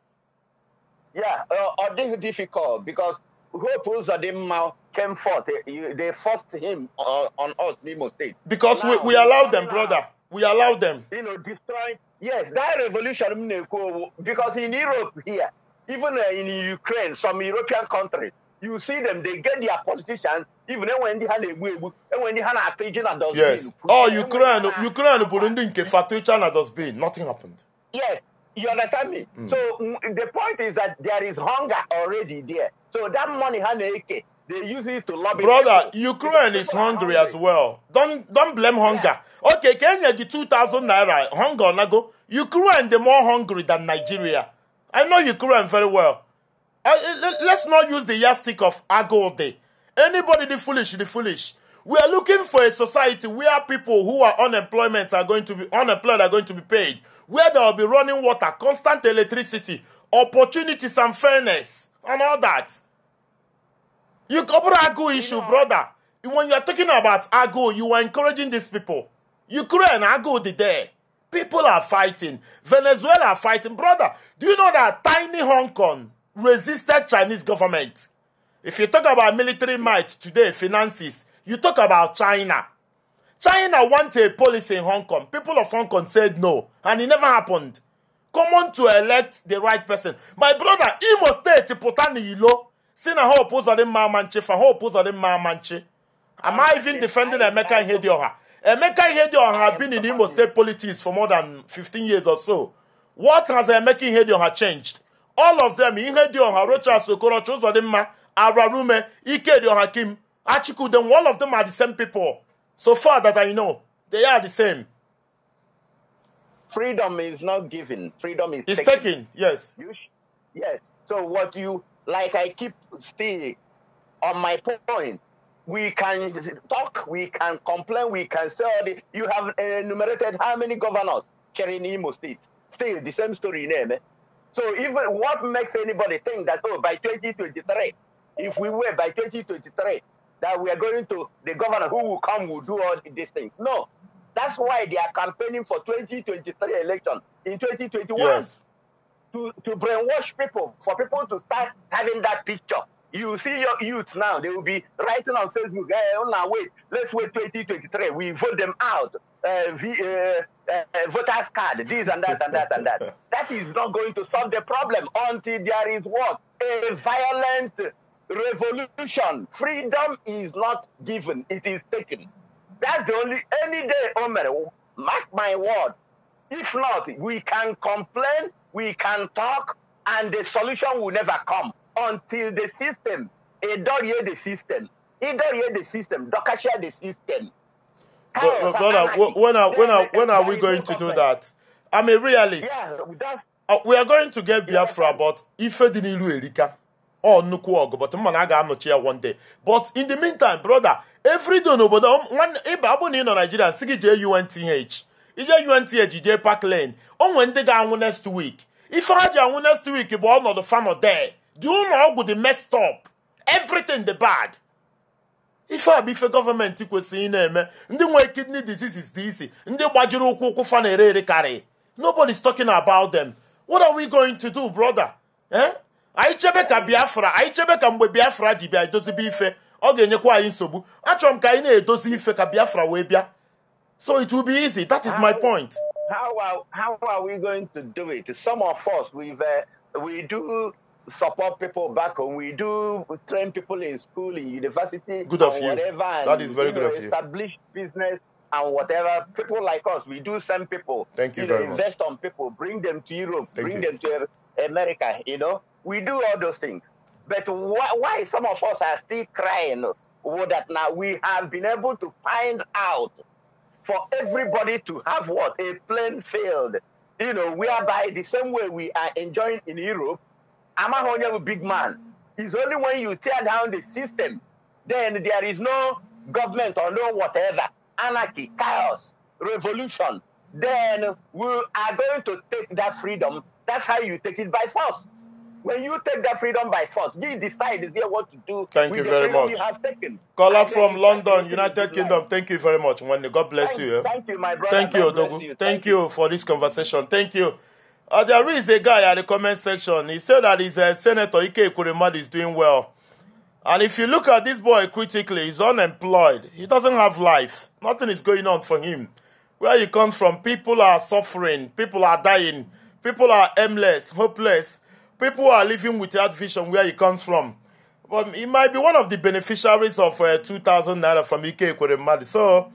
Yeah, it's difficult because Hope Uzodinma came forth. They forced him on us, Nimo State. Because now, we allowed them, brother. We allowed them. You know, destroying. Yes, that revolution, because in Europe here, even in Ukraine, some European countries, you see them, they get their politicians, even when they had a. Yes. Oh, Ukraine, Burundi, Nkefatucha na dustbin. Nothing happened. Yes. You understand me? Mm. So the point is that there is hunger already there. So that money, They use it to lobby Brother, people. Ukraine Because is people are hungry as hungry. well. Don't blame Yeah. hunger. Okay, Kenya the 2,000 naira hunger nago. Ukraine the more hungry than Nigeria. I know Ukraine very well. Let's not use the yardstick of Agode. Anybody the foolish, the foolish. We are looking for a society where people who are unemployed are going to be unemployed are going to be paid, where there will be running water, constant electricity, opportunities and fairness, and all that. You cover Agu You issue, know, brother. When you are talking about Agu, you are encouraging these people. Ukraine, Agu the there. People are fighting. Venezuela are fighting. Brother, do you know that tiny Hong Kong resisted Chinese government? If you talk about military might today, finances, you talk about China. China wanted a policy in Hong Kong. People of Hong Kong said no, and it never happened. Come on to elect the right person. My brother, Imo State, pụta n'ilo, si na Hope Uzodimma ama nchi, fa Hope Uzodimma ama nchi. Am I even defending Emeka Ihedioha? Emeka Ihedioha I have am been in Imo supporting. State politics for more than 15 years or so. What has Emeka Ihedioha changed? All of them, Ihedioha, Rochas Okorocha, Uzodimma, Ararume, Ikedi Hakim, Achikudem, all of them are the same people. So far that I know, they are the same. Freedom is not given. Freedom is It's taken. taken, yes. Yes. So what you, like I keep still on my point, we can talk, we can complain, we can say all the, you have enumerated how many governors sharing Imo State. Still the same story name. So even what makes anybody think that, oh, by 2023, if we were by 2023, that we are going to, the governor who will come will do all these things. No. That's why they are campaigning for 2023 election in 2021. Yes. To brainwash people, for people to start having that picture. You see your youth now, they will be writing on Facebook, hey, oh, now wait, let's wait 2023. We vote them out. Voters card, this and that and that and that. That is not going to solve the problem until there is what? A violent revolution. Freedom is not given, it is taken. That's the only, any day, Omer, mark my word. If not, we can complain, we can talk, and the solution will never come until the system, the system, Dokashia the system. But brother, when are we going to do that? I'm a realist. Yeah, we are going to get Biafra, but ife dị n'ilu erika. Oh, nnukwu ọgụ, but mma na a ga-anọchi ya one day. But in the meantime, brother, every day n'obodo, ịba ọ bụ na ị nọ Nigeria, sị gị jee UNTH. Ije UNTH, jee Park Lane. O nwere ndị ga-anwụ next week. Ife ha ji anwụ next week bụ ọnọdụ fanọ there. The ụlọ ọgwụ dị messed up. Everything dị bad. Ife a bụ ife gọọmenti kwesịrị ị na-eme. Ndị nwere kidney diseases dị isi. Ndị gbajiri ụkwụ ụkwụ fa na-ere ere karị. Nobody's talking about them. What are we going to do, brother? Eh? Anyị chebe ka Biafra, anyị chebe ka mgbe Biafra ji bịa edozibe ife, ọ ga-enyekwa anyị nsogbu. Achọrọ m ka anyị na-edozi ife ka Biafra wee bịa. So it will be easy. That is my point. How are we going to do it? Some of us, we do support people back home. We do train people in school, in university, good of you. Whatever, and, that is very good of you. Establish business and whatever. People like us, we do send people. Thank you very much. Invest on people, bring them to Europe, bring them to America. You know, we do all those things. But why some of us are still crying that now we have been able to find out for everybody to have what? A plain field, you know, whereby the same way we are enjoying in Europe, Amahonya big man. It's only when you tear down the system, then there is no government or no whatever, anarchy, chaos, revolution. Then we are going to take that freedom. That's how you take it by force. When you take that freedom by force, you decide is here what to do. Thank you very much. You have taken. Caller from London, United Kingdom. Thank you very much, Wendy. God bless you. Thank you, my brother. Thank you, Odogu. Thank you for this conversation. Thank you. There is a guy at the comment section. He said that his Senator Ike Ekweremadu is doing well. And if you look at this boy critically, he's unemployed. He doesn't have life. Nothing is going on for him. Where he comes from, people are suffering. People are dying. People are aimless, hopeless. People are living without vision where he comes from. But he might be one of the beneficiaries of 2,000 naira from Ike Ekweremadu. So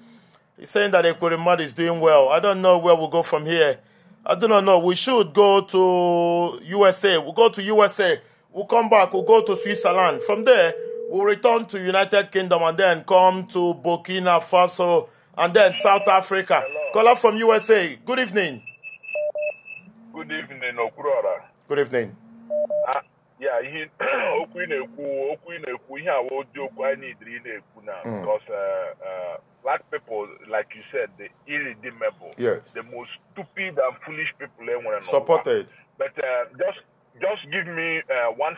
he's saying that Ekweremadu is doing well. I don't know where we'll go from here. I do not know. We should go to USA. We'll go to USA. We'll come back. We'll go to Switzerland. From there, We'll return to United Kingdom and then come to Burkina Faso and then South Africa. Hello. Caller from USA. Good evening. Good evening, Okwuluora. Good evening. Yeah, ihe okwu ị na-ekwu ihe awa ụdị okwu anyị nidiri ị na-ekwu na because black people, like you said, the irredeemable, yes, the most stupid and foolish people e nwere n'ụwa. Supported. But just give me 1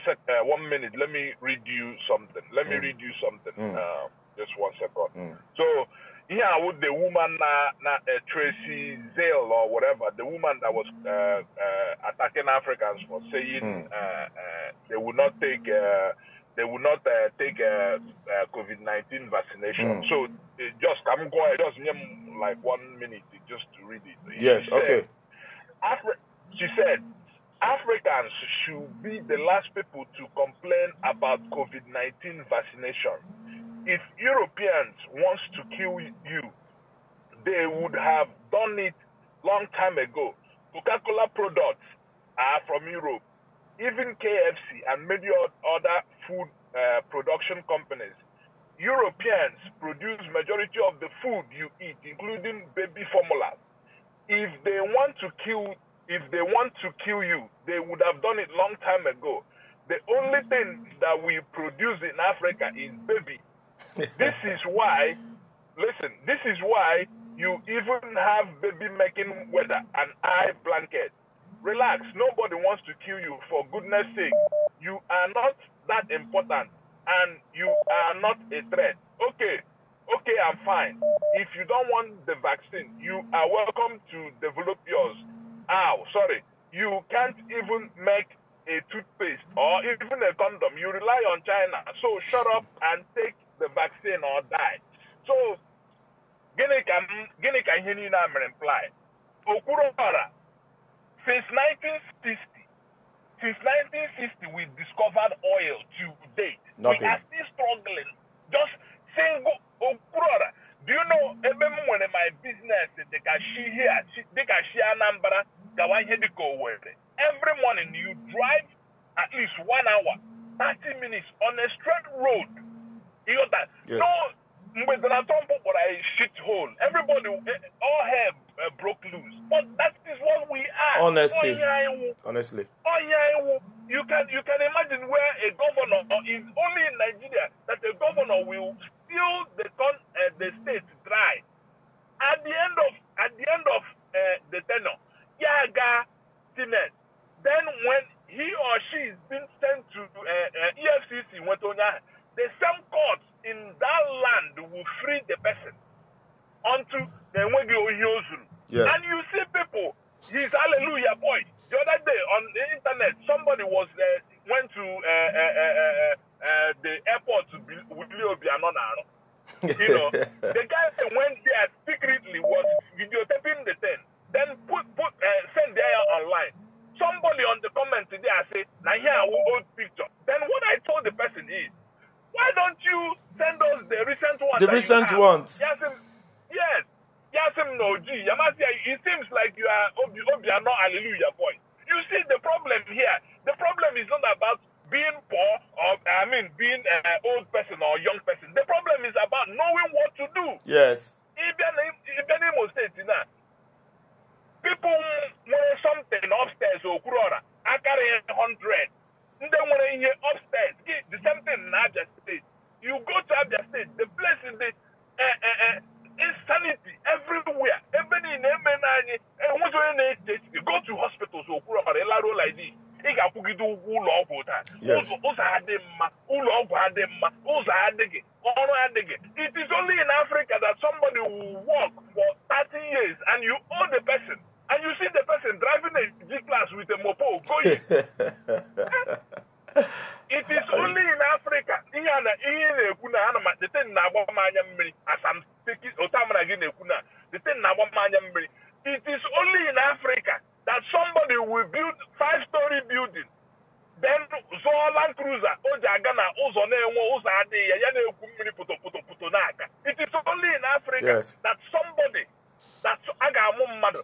minute. Let me read you something. Let me read you something. Just 1 second. So here would the woman Tracy Zale or whatever, the woman that was attacking Africans for saying they would not take COVID-19 vaccination. So just I'm going just give like 1 minute just to read it. Yes, she okay. Said, she said, Africans should be the last people to complain about COVID-19 vaccination. If Europeans want to kill you, they would have done it long time ago. Coca-Cola products are from Europe. Even KFC and many other food production companies. Europeans produce majority of the food you eat, including baby formula. If they want to kill you, they would have done it long time ago. The only thing that we produce in Africa is baby. This is why, listen, this is why you even have baby making weather and eye blanket. Relax, nobody wants to kill you, for goodness sake. You are not that important and you are not a threat. Okay, I'm fine. If you don't want the vaccine, you are welcome to develop yours. Ow, sorry. You can't even make a toothpaste or even a condom. You rely on China. So shut up and take the vaccine or die. So, gịnị ka ihe niile a mere imply? Okwuluora, since 1960, we discovered oil to date. Nothing. We are still struggling. Just single Okwuluora. Do you know, ebe m nwere my business, dịka shi here, dịka shi Anambra, gawa ihe dịka Owerri. Every morning you drive at least 1 hour, 30 minutes on a straight road. You got that? Yes. No, mgbe Donald Trump kpọrọ a shithole, everybody, all hell broke loose. But that is what we are. Honestly. Honestly. You can imagine where a governor is only in Nigeria that a governor will steal the state dry. At the end of the tenure, Yaga Senate. Then when he or she is being sent to EFCC, the same court in that land will free the person unto the Nwegi. Yes. And you see people, his hallelujah boy. The other day on the internet, somebody was went to the airport to Willie Obiano. You know, the guy went there secretly, was videotaping the thing, then send there online. Somebody on the comment there say, "Now here old picture." Then what I told the person is, why don't you send us the recent one? The recent ones. Yes. Yes. No, G. It seems like you are Obiano hallelujah boy. You see the problem here. The problem is not about being poor or being an old person or young person. The problem is about knowing what to do. Yes. Imo State now, people want something upstairs Okwuluora. I carry 100. They want to hear upstairs. The same thing in Abia State. You go to Abia State, the place is the insanity everywhere. Go to hospitals, like this. Ị ga-akwụgide ụgwọ ụlọ ọgwụ taa. Ụzọ adị mma, ụlọ ọgwụ adị mma, ụzọ adịghị, ọrụ adịghị. It is only in Africa that somebody will work for 30 years and you owe the person. And you see the person driving a G-Class with a mopo going. It is only in Africa. Ihe na-ekwu na ana m the thing na-agba m anya mmiri as I'm speaking, otu gị na-ekwu na the thing na-agba m anya mmiri. It is only in Africa that somebody will build 5-story building, then zụọ Land Cruiser, o ji aga na ụzọ na-enwe ụzọ adịghị ya, ya na-ekwu mmiri poto poto poto n'aka. It is only in Africa that somebody that a ga-amụ mmadụ.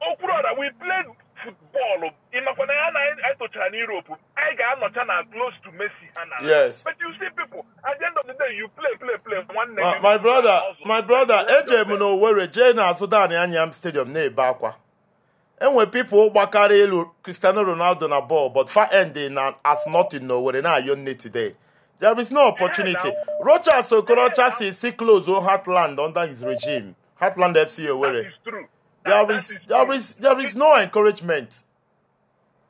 Okwuluora, we played football Ịmakwa na ya na anyị tụchara na Europe, anyị ga-anọcha na close to Messi ha na. Yes. But you see people, at the end of the day, you play, play, play. One My, my brother, my brother, eje m n'Owerri jee na Sudan Anyam Stadium na-ebe akwa. Enwe people gbakara elu Cristiano Ronaldo na ball, but far end na as nothing n'Owerri na ayọ nne today. There is no opportunity. Rochas Okorocha si close o Heartland under his regime. Heartland FC That Owerri. is true. There That is is there true. is there is no encouragement.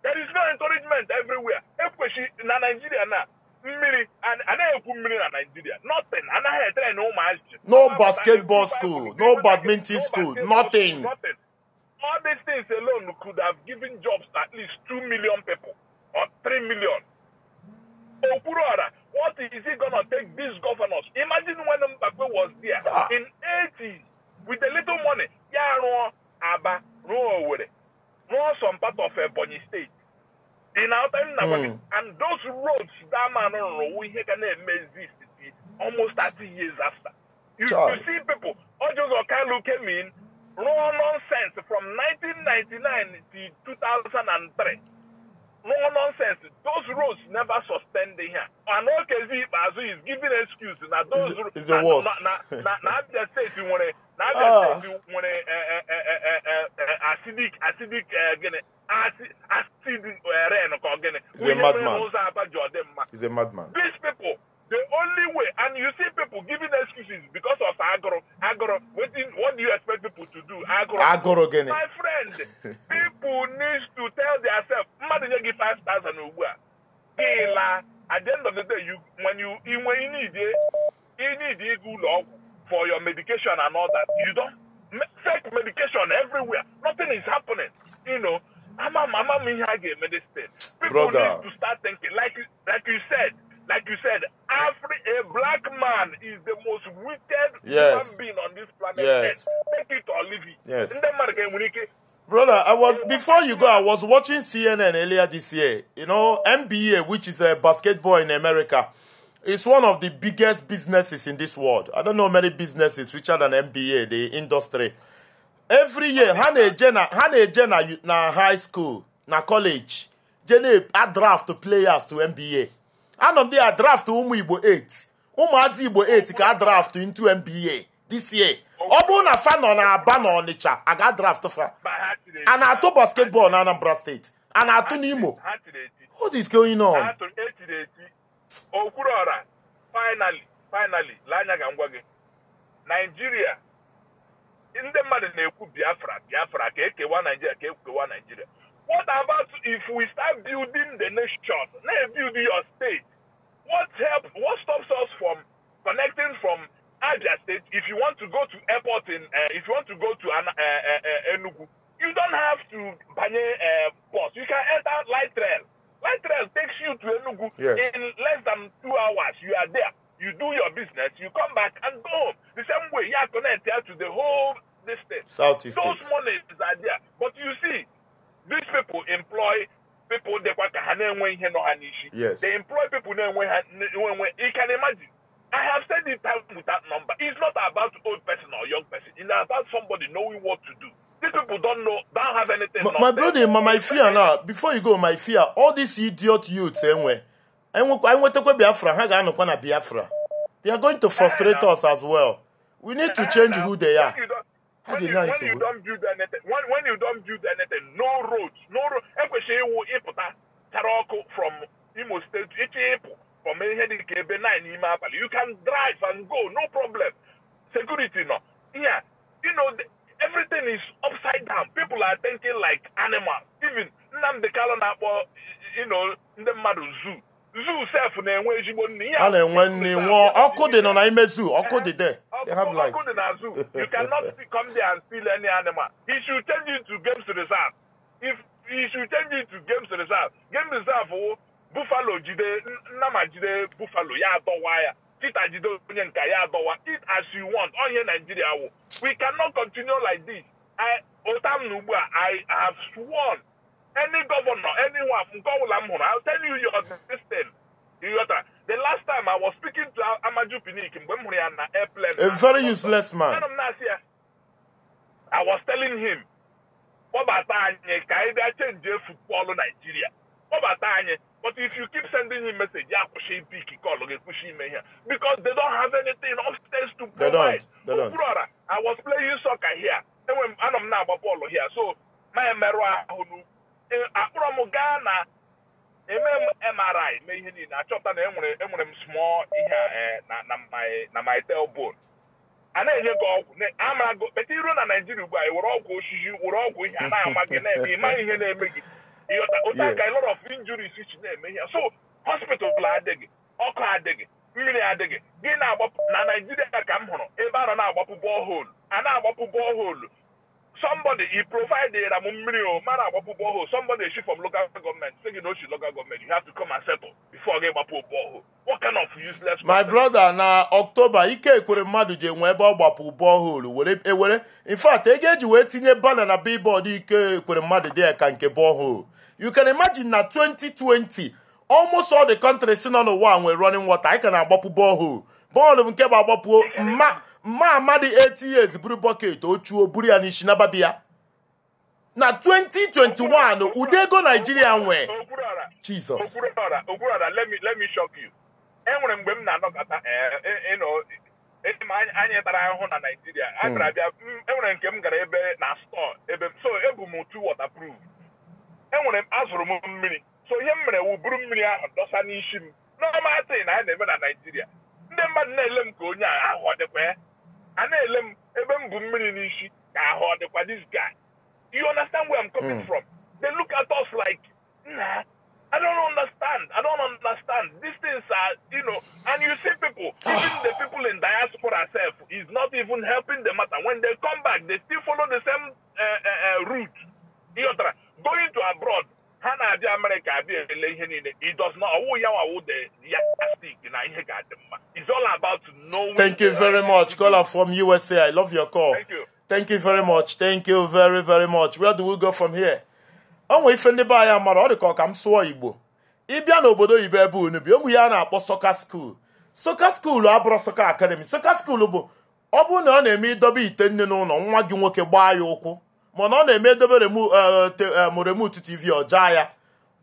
There is no encouragement everywhere. Ekweshi na Nigeria na mmiri anaghị ekwu mmiri na Nigeria. Nothing. Anaghị etrain ụmụazị. No Ọ basketball apụta school, ekwu no badminton no school, basketball school, nothing. Nothing. All these things alone could have given jobs to at least 2 million people or 3 million. Okwuluora, what is it gonna take these governors? Imagine when Mbakwe was there in 80s with a little money. Ya rụọ Aba, rụọ Owerri, rụọ some part of Ebonyi State. In our time now, and those roads that man rụrụ wụ ihe ga na-eme exist till almost 30 years after. You Child. see people, Orji Uzor Kalu came in, rụọ nonsense from 1999 till 2003. No nonsense. Those roads never sustained here. And Okezie Ikpeazu is giving excuse na those It's the worst. na Abia State nwere na Abia State nwere acidic gịnị acid rain ka ọ gịnị. He's a Onye nwere madman. ụzọ Aba ji ọ dị mma. He's a madman. These people, the only way, and you see people giving excuses because of agro. What do you expect people to do? Agro. Agụrụ gịnị? My friend, people need to tell themselves, mmadụ nye gị 5,000 ugbu a. Gị laa. At the end of the day, you when you when you need ịga ụlọ ọgwụ for your medication and all that, you don't fake medication everywhere. Nothing is happening. You know, ama m ihe a ga-eme this thing. People Brother. need to start thinking like you said. Like you said, a black man is the most wicked Yes. human being on this planet Yes. Earth. Take it or leave it. Yes. Ndị mmadụ ga-enwere ike. Brother, I was before you go, I was watching CNN earlier this year. You know, NBA, which is a basketball in America, is one of the biggest businesses in this world. I don't know many businesses richer than NBA, the industry. Every year, ha na-eje na high school, na college, je na draft players to NBA. Anọ m dị a draft ụmụ Igbo 8. Ụmụazị Igbo 8 ka a draft into NBA this year. Ọ bụrụ na fa nọ na Aba na Ọnịcha, a ga draft fa. Ma ha tiri eti. A na-atụ basketball na Anambra State. A na-atụ n'Imo. Ha tiri eti. What is going on? Ha tụrụ etiri eti. Okwuluora, finally, lee anya ka m gwa gị. Nigeria, ndị mmadụ na-ekwu Biafra, Biafra, ka ekewa Nigeria, ka ekewa Nigeria. What about if we start building the nation? Now build your state. What stops us from connecting from Abia State? If you want to go to airport in, if you want to go to Enugu, you don't have to banye bus. You can enter light rail. Light rail takes you to Enugu Yes. in less than 2 hours. You are there. You do your business. You come back and go home. The same way you are connected to the whole this state. Southeast Those states. monies are there. But you see, these people employ people dịkwa ka ha na-enwe ihe nọ ha n'isi. Yes. They employ people na-enwe ha na-enwe. You can imagine. I have said it time with that number. It's not about old person or young person. It's about somebody knowing what to do. These people don't know, don't have anything. My brother, my fear now, before you go, my fear, all these idiot youths, enwe nwetakwa Biafra, ha ga-anọkwa na Biafra. They are going to frustrate us as well. We need to change who they are. When you don't build anything, when you don't build anything, no roads, no road. Ekwesịghị iwu ịpụta tara ọkụ from Imo State, ịchọ ịpụ from ihe dị ka ebe 9 n'ime abalị. You can drive and go, no problem. Security no. Yeah, you know, everything is upside down. People are thinking like animals. Even Nnamdi Kanu na-akpọ, you know, ndị mmadụ zoo. Zoo self na-enwe ezigbo nne. A na-enwe nne nwụọ. Ọkụ dị nọ n'ime zoo. Ọkụ dị there. They have light. Ọkụ dị na zoo. You cannot come there and steal any animal. He should change it to games reserve. If he should change it to games reserve. Game reserve wụ buffalo jide nnama jide buffalo ya adọwa ya. Cheetah jide onye nka ya adọwa. Eat as you want. Onye Nigeria wụ. We cannot continue like this. Otam na ugbu a, I have sworn any governor, anyone, nke ọbụla m hụrụ, I'll tell you your system. You got that? The last time I was speaking to Amaju Pinnick, mgbe m hụrụ ya na airplane. A very useless man. I was telling him, kpọbata anyị ka anyị bịa change football Nigeria. Kpọbata anyị. But if you keep sending him message, ya kwụsị pick call gị, kwụsị ime ihe, because they don't have anything upstairs to They provide. don't. They don't. Okwuluora, I was playing soccer here. Enwe m, anọ m na-agba bọọlụ here, so ma emerụ ahụ n'ukwu. Akpọrọ m gaa na eme m MRI, mee ihe niile, achọpụta na enwere m small ihe a, na my tailbone. A na-enye gị ọgwụ amara gị beta iruo na Naijiria ugbu a, were ọgwụ osisi, were ọgwụ ihe a na-ama gị na-eme, ịmaghị ihe na-eme gị. Ịghọta otu a ka a lot of injuries si na-eme ihe. So hospital adịghị, ọkụ adịghị, mmiri adịghị. Gị na-agbapụ na Naijiria, ka m hụrụ ebe a nọ na-agbapụ borehole, a na-agbapụ borehole. Somebody he provided m mmiri o mara agbapụ borehole. Somebody eshi from local government say gị na oshi local government, you have to come and settle before gị gbapụ borehole. What kind of useless My nonsense? brother, na October Ike Ekweremadu ji enwe ebe ọ gbapụ borehole were ewere. In fact, ego eji wee tinye banner na billboard Ike Ekweremadu dị ya ka nke borehole. You can imagine, na 2020, almost all the countries nọ n'ụwa nwere running water. Anyị ka na-agbapụ borehole. Bọọlụ bụ nke bụ agbapụ mma mma amadi 80 years buru bucket ochuo buru ya n'isi na babia na 2021, ụdị ego Naijiria nwee. Okwuluora, Jesus. Okwuluora, Okwuluora, let me shock you. Enwere mgbe m na-anọkọta, ma anyị tara ahụhụ na Naịjirịa. A bịara bịa, enwere nke m gara ebe na store ebe so ebu m two waterproof. Enwere m, azụrụ m mmiri. So ihe m mere wụ buru mmiri ahụ dọsa n'isi m. Normal thing anyị na-eme na Naịjirịa. Ndị mmadụ na-ele m ka onye a ahụ ọ dịkwa ya. A na-ele m ebe m bụ mmiri n'isi ka ahụ ọ dịkwa this guy. You understand where I'm coming from? They look at us like, nah, I don't understand. I don't understand. These things are, and you see people, even the people in diaspora self is not even helping the matter. When they come back, they still follow the same route. Ịghọtara? Going to abroad, ha na-abịa America abịa ele ihe niile. It does not, ọwụ ya wawu the yardstick na ihe ga-adị mma. It's all about knowing Thank you the very right much, thing to do. Caller from USA. I love your call. Thank you. Thank you very much. Thank you very, very much. Where do we go from here? O nwee ife ndị be anyị mara, ọ dị ka ọ ka m sụọ Igbo. Ịbịa n'obodo oyibo ebe unu bi, onwe ya a na-akpọ soccer school. Soccer school abụrụ soccer academy. Soccer school bụ ọ bụrụ na ọ na-eme idobe ite nne n'ụlọ nwa gị nwoke gbaa ya ụkwụ, mana ọ na-eme edobe remote TV ọjaa ya.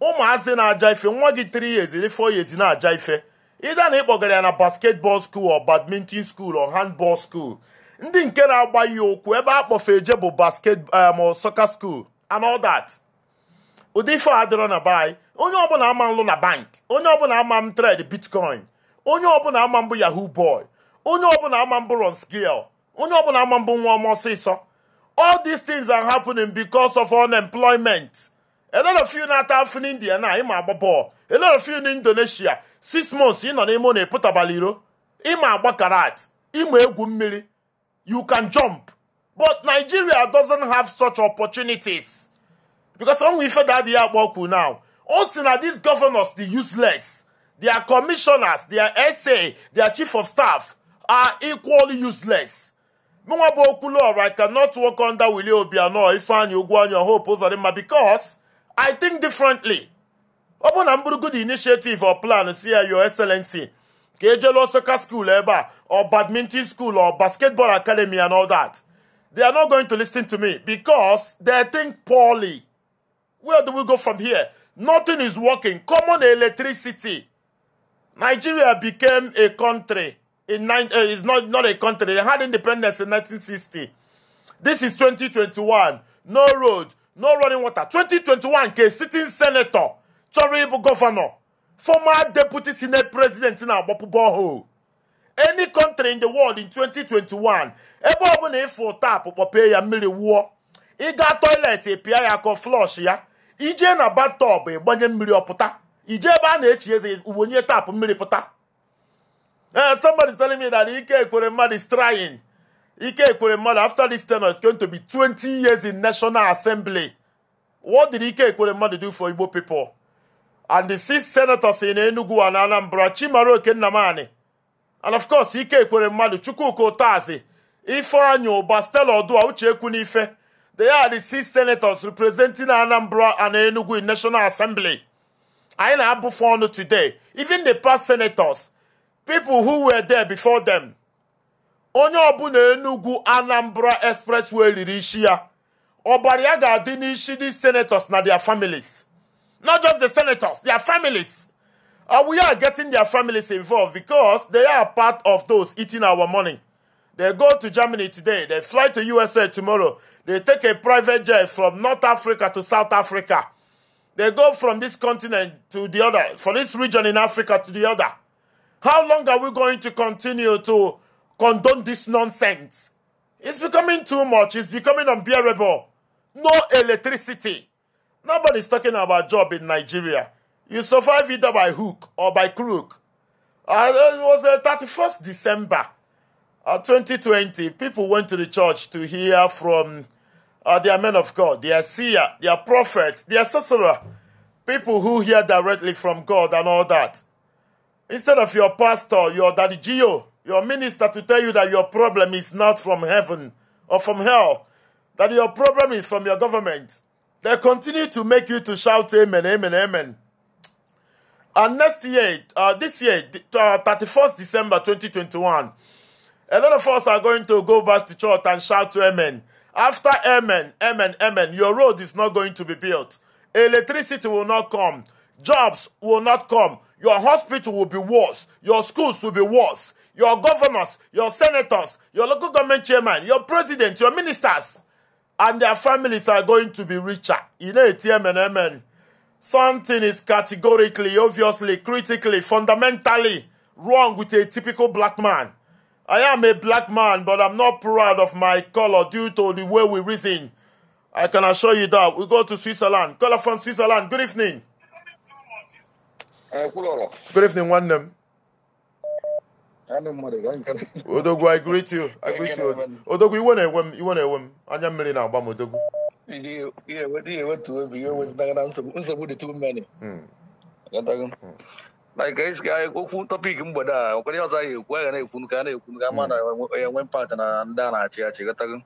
Ụmụazị na-aja ife, nwa gị 3 years, 4 years na-aja ife. Ịda na ịkpọgara ya na basketball school or badminton school or handball school, ndị nke na-agba ya ụkwụ ebe a kpọfe eje bụ basket soccer school and all that. Ụdị ife a adịrọ na be anyị. Onye ọbụla ama nlụ na bank, onye ọbụla ama m trade bitcoin, onye ọbụla ama mbụ yahoo boy, onye ọbụla ama mbụ run skill, onye ọbụla ama mbụ nwa ọma ọsịsọ. All these things are happening because of unemployment. A lot of you na-ata afụ n'India na ịma agba bọọlụ. A lot of you in Indonesia, 6 months ị nọ n'ime ụlọ ịpụtabala iro, ịma agba karat, ịma egwu mmiri, you can jump. But Nigeria doesn't have such opportunities because onwe ife daddy ya akpọ okwu now, o si na these governors the useless, their commissioners, their SA, their chief of staff are equally useless. Mụnwa bụ Okwuluora, I cannot work under Willie Obiano, Ifeanyi Ugwuanyi, Hope Uzodimma, because I think differently. Ọ bụ na m bụrụ good initiative or plan, si ya, "Your Excellency, ka ejelu soccer school ebe a or badminton school or basketball academy and all that," they are not going to listen to me because they think poorly. Where do we go from here? Nothing is working. Common electricity. Nigeria became a country in nine, is not a country. They had independence in 1960. This is 2021. No road, no running water. 2021, ka sitting senator chọrọ ịbụ governor, former deputy senate president na-agbapụ borehole. Any country in the world in 2021, ebe ọbụla ịfụ tap, kpọpee ya, mmiri wụọ. Ịga toilet, pịa ya ka flush ya. Ije na bathtub, ịgbanye mmiri ọpụta. Ije ebe a na-echi eze, wonye tap, mmiri pụta. Somebody's telling me that Ike Ekweremadu is trying. Ike Ekweremadu, after this tenure, is going to be 20 years in National Assembly. What did Ike Ekweremadu do for Igbo people? And the six senators in Enugu and Anambra, Chimaroke Nnamani, and of course, Ike Ekweremadu, Chukwuka Utazi, Ifeanyi Uba, Stella Odua, Uche Ekwunife. They are the six senators representing Anambra and Enugu in National Assembly. I na-abụ today. Even the past senators, people who were there before them, onye ọbụla Enugu Anambra Expressway riri isi ya, Ọbara ya ga-adị n'isi these senators na their families. Not just the senators, their families. We are getting their families involved because they are part of those eating our money. They go to Germany today. They fly to USA tomorrow. They take a private jet from North Africa to South Africa. They go from this continent to the other, from this region in Africa to the other. How long are we going to continue to condone this nonsense? It's becoming too much. It's becoming unbearable. No electricity. Nobody's talking about job in Nigeria. You survive either by hook or by crook. It was the 31st December 2020. People went to the church to hear from their men of God, their seer, their prophet, their sorcerer. People who hear directly from God and all that. Instead of your pastor, your daddy Gio, your minister to tell you that your problem is not from heaven or from hell, that your problem is from your government, they continue to make you to shout amen, amen, amen. And next year, this year, 31st December 2021, a lot of us are going to go back to church and shout to amen. After amen, amen, amen, your road is not going to be built. Electricity will not come. Jobs will not come. Your hospital will be worse. Your schools will be worse. Your governors, your senators, your local government chairman, your president, your ministers, and their families are going to be richer. You know, amen, amen. Something is categorically, obviously, critically, fundamentally wrong with a typical black man. I am a black man, but I'm not proud of my color due to the way we reason. I can assure you that. We go to Switzerland. Caller from Switzerland. Good evening. Good evening, one. Odogwu, I greet you. I greet you. Odogwu, you want a woman? You want a woman? Anya mmiri na agba m Odogwu. Too many. Like this guy, okwu topic mgbede a, ọkwere ọzọ anyị ekwu, aga na-ekwu ka a na-ekwu ka ama na enwe part na ndị a na-achị achị ghọtago.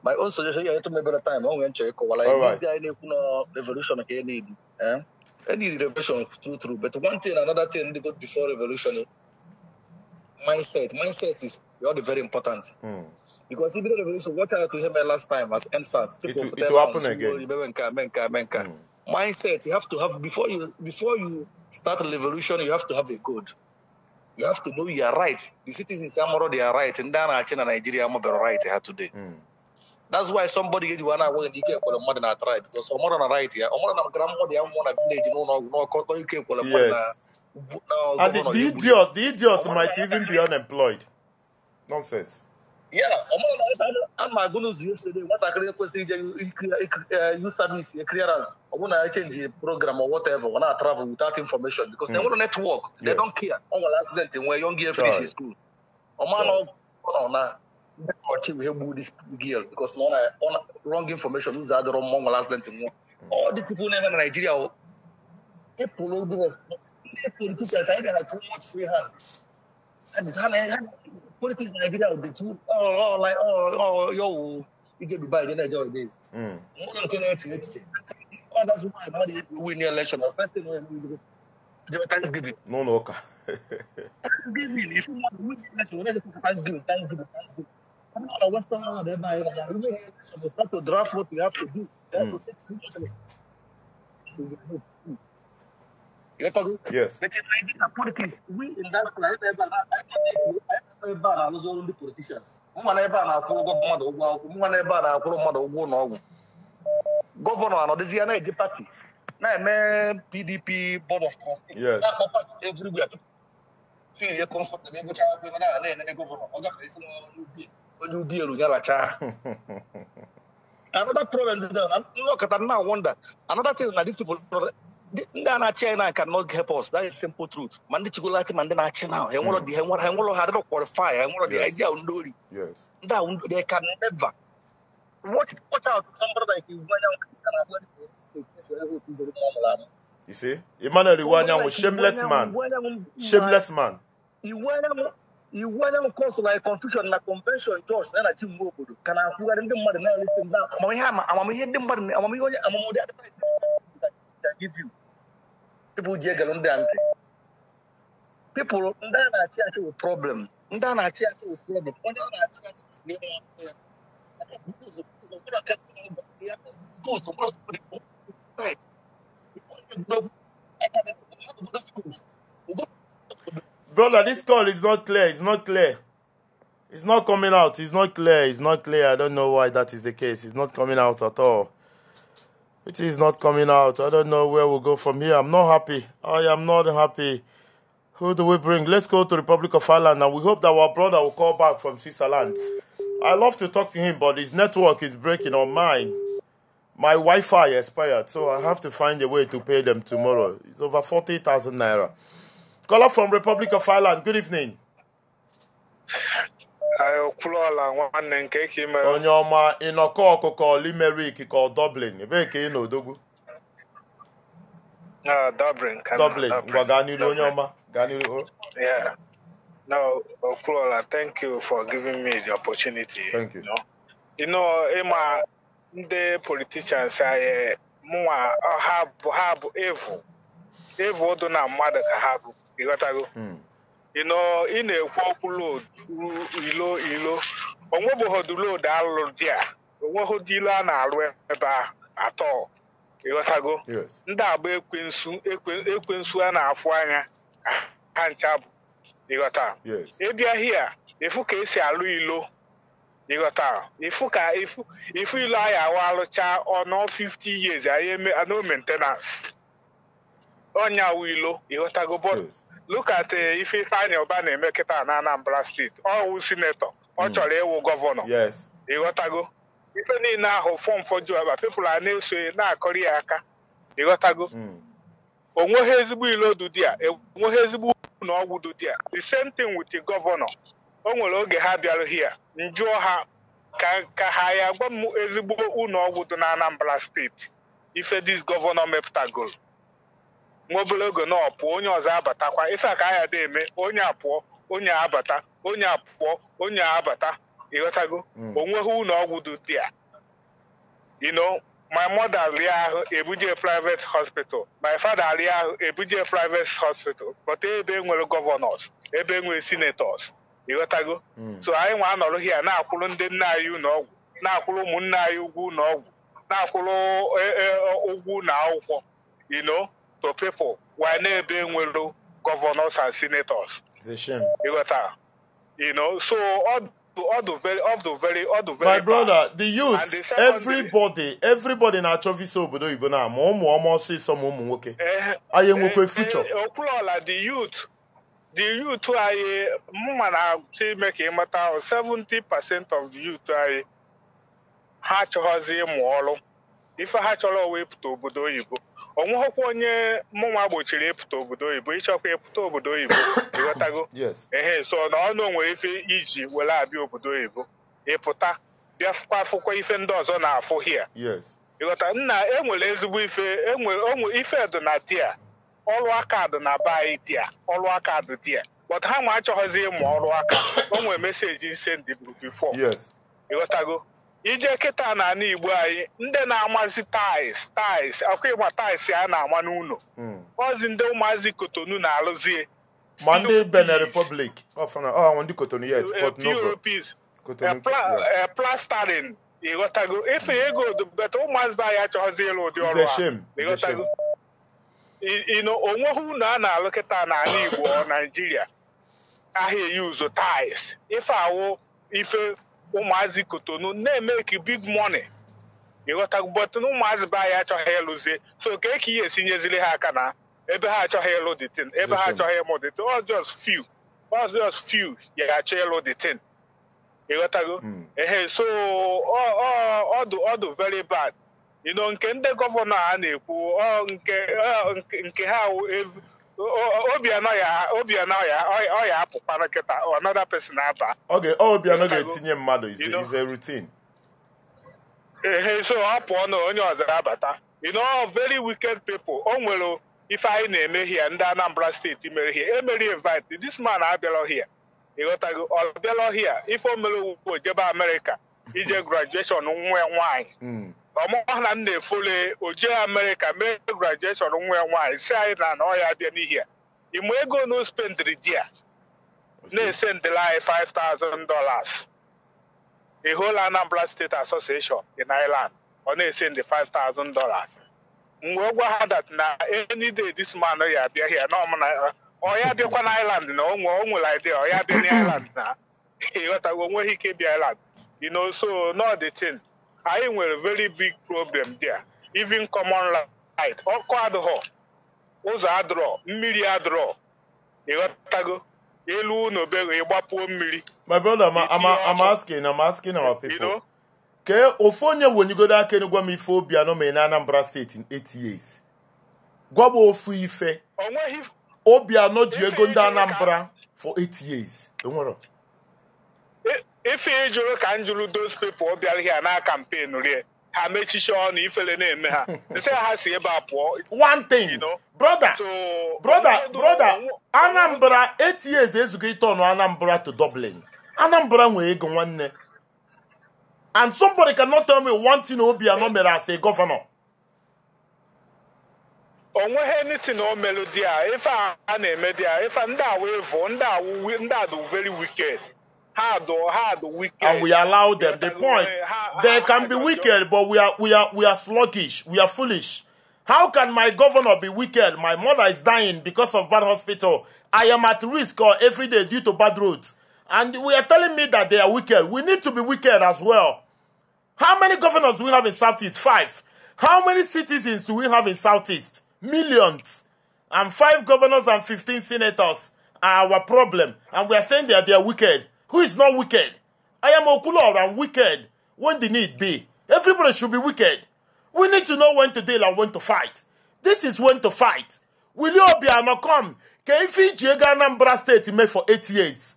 My own suggestion here to me better time, o nwere nchọ ịkọwa like this guy na-ekwu na revolution ka e need. Eh? Need revolution true, but one thing another thing they got before revolution, mindset. Mindset is really very important. Because even the revolution, what I to hear last time as NSAS, it will happen again. Mindset, you have to have before you start a revolution, you have to have a code. You have to know you are right. The citizens are they are right, and then in Nigeria are right here today. That's why somebody get one hour and you get what mother not right because some more right here. Village no. Yes. And the idiot might even be unemployed. Nonsense. Yeah, I'm going to yesterday. What I can use service clearance. I want to change the program or whatever. When I travel without information because they want to network. They don't care. On the accident when young girl finish school. This girl because no wrong information. Use the wrong accident. All these people never in Nigeria. People politicians, I have too much free hand. And politics in Nigeria, the two, yo, you get Dubai, then enjoy this. Oh, that's why money win the election. First thing we do, Thanksgiving. No, okay. Thanksgiving. If you want to win the election, Thanksgiving, Thanksgiving, Thanksgiving. I'm not a Western world, they start to draft what you have to do. They have to take too much. Yes. But in Nigeria, politics, we in that place, the politicians. Governor and this party. Now, PDP board of trustees. Yes. Everywhere. Feel comfortable. Another problem. Look at that now. Wonder. Another thing that these people. China cannot help us. That is simple truth. Mandi Chigulati Mandana China. He want qualify. The idea. Yes. They can never. Watch out. Somebody like you. You see, Emmanuel Iwuanyanwu, shameless man. Shameless man. Iwuanyanwu cause like confusion na convention church na na chi obodo. Kana akwụgharị ndị mmadụ na listen down. Amamihe onye amamode give you people jegel ndị ntị. People ndị a na-achị achị with problem. Ndị a na-achị achị with problem. Onye a na-achị achị is Brother, this call is not clear. It's not clear. It's not coming out. It's not clear. It's not clear. I don't know why that is the case. It's not coming out at all. It is not coming out. I don't know where we'll go from here. I'm not happy. I am not happy. Who do we bring? Let's go to Republic of Ireland, and we hope that our brother will call back from Switzerland. I love to talk to him, but his network is breaking on mine. My Wi-Fi expired, so I have to find a way to pay them tomorrow. It's over 40,000 naira. Caller from Republic of Ireland, good evening. Onye ọma ịnọkọ ọkụkọ Limerick ka Dublin. Ebee ka ị nọ odogwu? Dublin. Dublin. Ngwa gaa n'iru onye ọma. Gaa n'iru. Yeah. No, Okwuluọla, thank you for giving me the opportunity. Thank you. You know, ịma ndị politicians anyị mụnwa ha bụ evil. Evil dị na mmadụ ka ha bụ. Ịghọtago? You know, ị na-ekwu okwu load ilo ilo. Onwebụghọdụ load alụrụ di a. Onweghọdụ ilo a na-alụ ebe a atọ. Ịghọtago? Ndị agba ekwensu a na-afụ anya ha ncha bụ. Ịghọta? Ịbịa hia, ịfụ ka esi alụ ilo. Ịghọta? Ịfụ ka ịfụ ilo anyị awụ alụcha ọnọ 50 years anyị eme no maintenance. Ọnya awụ ilo. Ịghọtago? But look at ife Ifeanyi Uba na-eme kịta na Anambra steeti. Ọ wụ sinetọ. Ọ chọrọ ịwụ gọvanọ. Ịghọtago? Ife niile ahụ fọm fọjụ aba people a na-eso na-akọrọ ya aka. Ịghọtago? Onweghị ezigbo ilo dị di a, enweghị ezigbo na ọgwụ dị di a. The same thing with the governor. O nwere oge ha bịara here, njụọ ha ka ha ya gwa m ezigbo ụlọ ọgwụ dị na Anambra steeti. Ife this governor mepụtagoro. Nwa obere oge na ọ pụọ, onye ọzọ abatakwa. Ife a ka ya dị eme, onye apụọ, onye abata, onye apụọ, onye abata. Ịghọtago? Onweghị ụlọ ọgwụ dị di a. You know, my mother rie ahụ ebuje private hospital. My father rie ahụ ebuje private hospital. But ebe nwere governors, ebe nwere senators. Ịghọtago? So anyị nwa anọrọ here na-akwụrụ ndị nna anyị ụlọ ọgwụ, na-akwụrụ ụmụnne anyị ụgwọ ụlọ ọgwụ, na-akwụrụ ụgwọ ụlọ akwụkwọ, you know, to people why na-ebe nwere governors and senators. It's a shame. Ịghọta? You know, so all the very My brother, the youth, everybody na-achọ visa obodo oyibo na ma ụmụ ọma ọsịsọ ma ụmụ nwoke. Anyị enwekwe future. Okwuluọla, the youth anyị mụnwa na-achọ ime ka ịmata 70% of the youth anyị ha achọghọzi ịmụ ọrụ. Ife ha chọrọ wee pụta obodo oyibo. Onweghịkwa onye mụnwa gbochiri ịpụta obodo oyibo, ịchọkwa ịpụta obodo oyibo. Ịghọtago? Ehe, so na ọnụ nwere ife iji were abịa obodo oyibo. Ịpụta bịa fụkwa ife ndị ọzọ na-afụ hia. Ịghọta? Nna enwere ezigbo ife, enwere ife dị na dia. Ọrụ aka dị na be anyị dia. Ọrụ aka dị dia. But ha nwa achọghịzi ịmụ ọrụ aka. O nwere meseji sendiburu before. Ịghọtago? Ije kịta na ala Igbo anyị, ndị na-amazi tais, akwa ịgba tais a na-ama n'ụlọ. Ọzi ndị ụmụazị Kotonu na-alụzie. Ma ndị Benin Republic, ndị Kotonu, yes, Port Novo. Plastering, ịghọtago? Efe ego beta ụmụazị be anyị achọghịzi ịlụ ụdị ọrụ a. Ịghọtago? Onweghị ụlọ a na-alụ kịta na ala Igbo ọ Naijiria ahịa eyi ụzọ tais. Ife awụ ife ụmụazị Kotonu na-emeki big money. Ịghọtago? But ụmụazị be anyị achọghị ịlụzie. So ka eke ihe esinyeziri ha aka na ebe ha achọghị ịlụ the thing, ebe ha achọghị ịmụ the thing, all just few ya achọ ịlụ the thing. Ịghọtago? Ehe, so ọ dị very bad. You know, nke ndị gọvanọ a na-ekwu nke ha Obianọ ọ ya apụkwana kịta another person aba. Obianọ ga-etinye mmadụ is a routine. Ehe, so ọ pụọ na onye ọzọ abata. You know, very wicked people. O nwere ife anyị na-eme here, ndị Anambra steeti mere here. Emere invite. This man abịala here. Ịghọtago? Ọ bịala here. Ife o mere ugwu jebe Amerịka ije graduation nwa nwaanyị. Ọmụ na m na-efole oje Amerịka mee graduation nwa nwaanyị si anyị na ọ ya bịa n'ihi a. Ịmụ ego na o spendiri di a na-esendịla anyị $5,000. A whole Anambra State Association in Ireland ọ na-esend $5,000. Mgbe gwa ha that na any day this man ya abịa here na ọmụ na ọ ya bịakwa na Ireland na o nwere idea ọ ya bịa na Ireland na ịghọtago onweghị ike bịa Ireland. You know, so not the thing. Anyị nwere very big problem there. Even common light, ọkụ adịghọ, ụzọ adịrọ, mmiri adịrọ, ịghọtago elu ụlọ be ịgbapuo mmiri. My brother, I'm asking our people. You know? Ke ofu onye wonyigodo aka gwa m ife Obiano mere na Anambra State in 8 years. Gwa m ofu ife. Obiano ji ego ndị Anambra for 8 years. Enwero. Ife ị jụrụ ka m jụrụ those people bịara here na campaign rie ha mechiche ọnụ ifele na-eme ha nsị ha si ebe a pụọ. One thing, You know? brother, So brother, Anambra 8 years ezugo ịtọnụ Anambra to Dublin. Anambra nwere ego nwanne. And somebody cannot tell me one thing Obiano mere as a governor. Onweghị anything o melu di a ife a na-eme di a ife ndị a wee vụ ndị a ndị a dị very wicked, ha dị wicked. And we allow them. The point, they can be wicked, but we are sluggish. We are foolish. How can my governor be wicked? My mother is dying because of bad hospital. I am at risk or every day due to bad roads. And we are telling me that they are wicked. We need to be wicked as well. How many governors do we have in Southeast? 5. How many citizens do we have in Southeast? Millions. And 5 governors and 15 senators are our problem. And we are saying they are wicked. Who is not wicked? I am Okulor and wicked when the need be. Everybody should be wicked. We need to know when to deal and when to fight. This is when to fight. Willie Obiano come? Ka ife iji ego Anambra State mee for 8 years?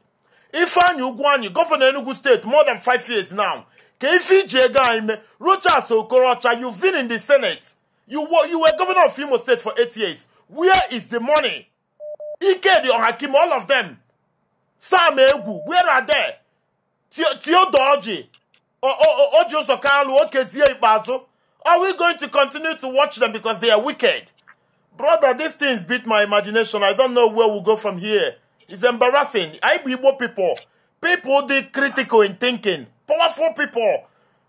Ifeanyi Ugwuanyi, Governor Enugu State, more than 5 years now. Ka ife iji ego anyị mee? Rochas Okorocha, you've been in the Senate. You were governor of Imo State for 8 years. Where is the money? Ikedi Ohakim, all of them. Sam Egwu, where are they? Theodore Orji, Orji Uzor Kalu, Okezie Ikpeazu. Are we going to continue to watch them because they are wicked? Brother, these things beat my imagination. I don't know where we'll go from here. It's embarrassing. I be Igbo people. People, they critical in thinking. Powerful people.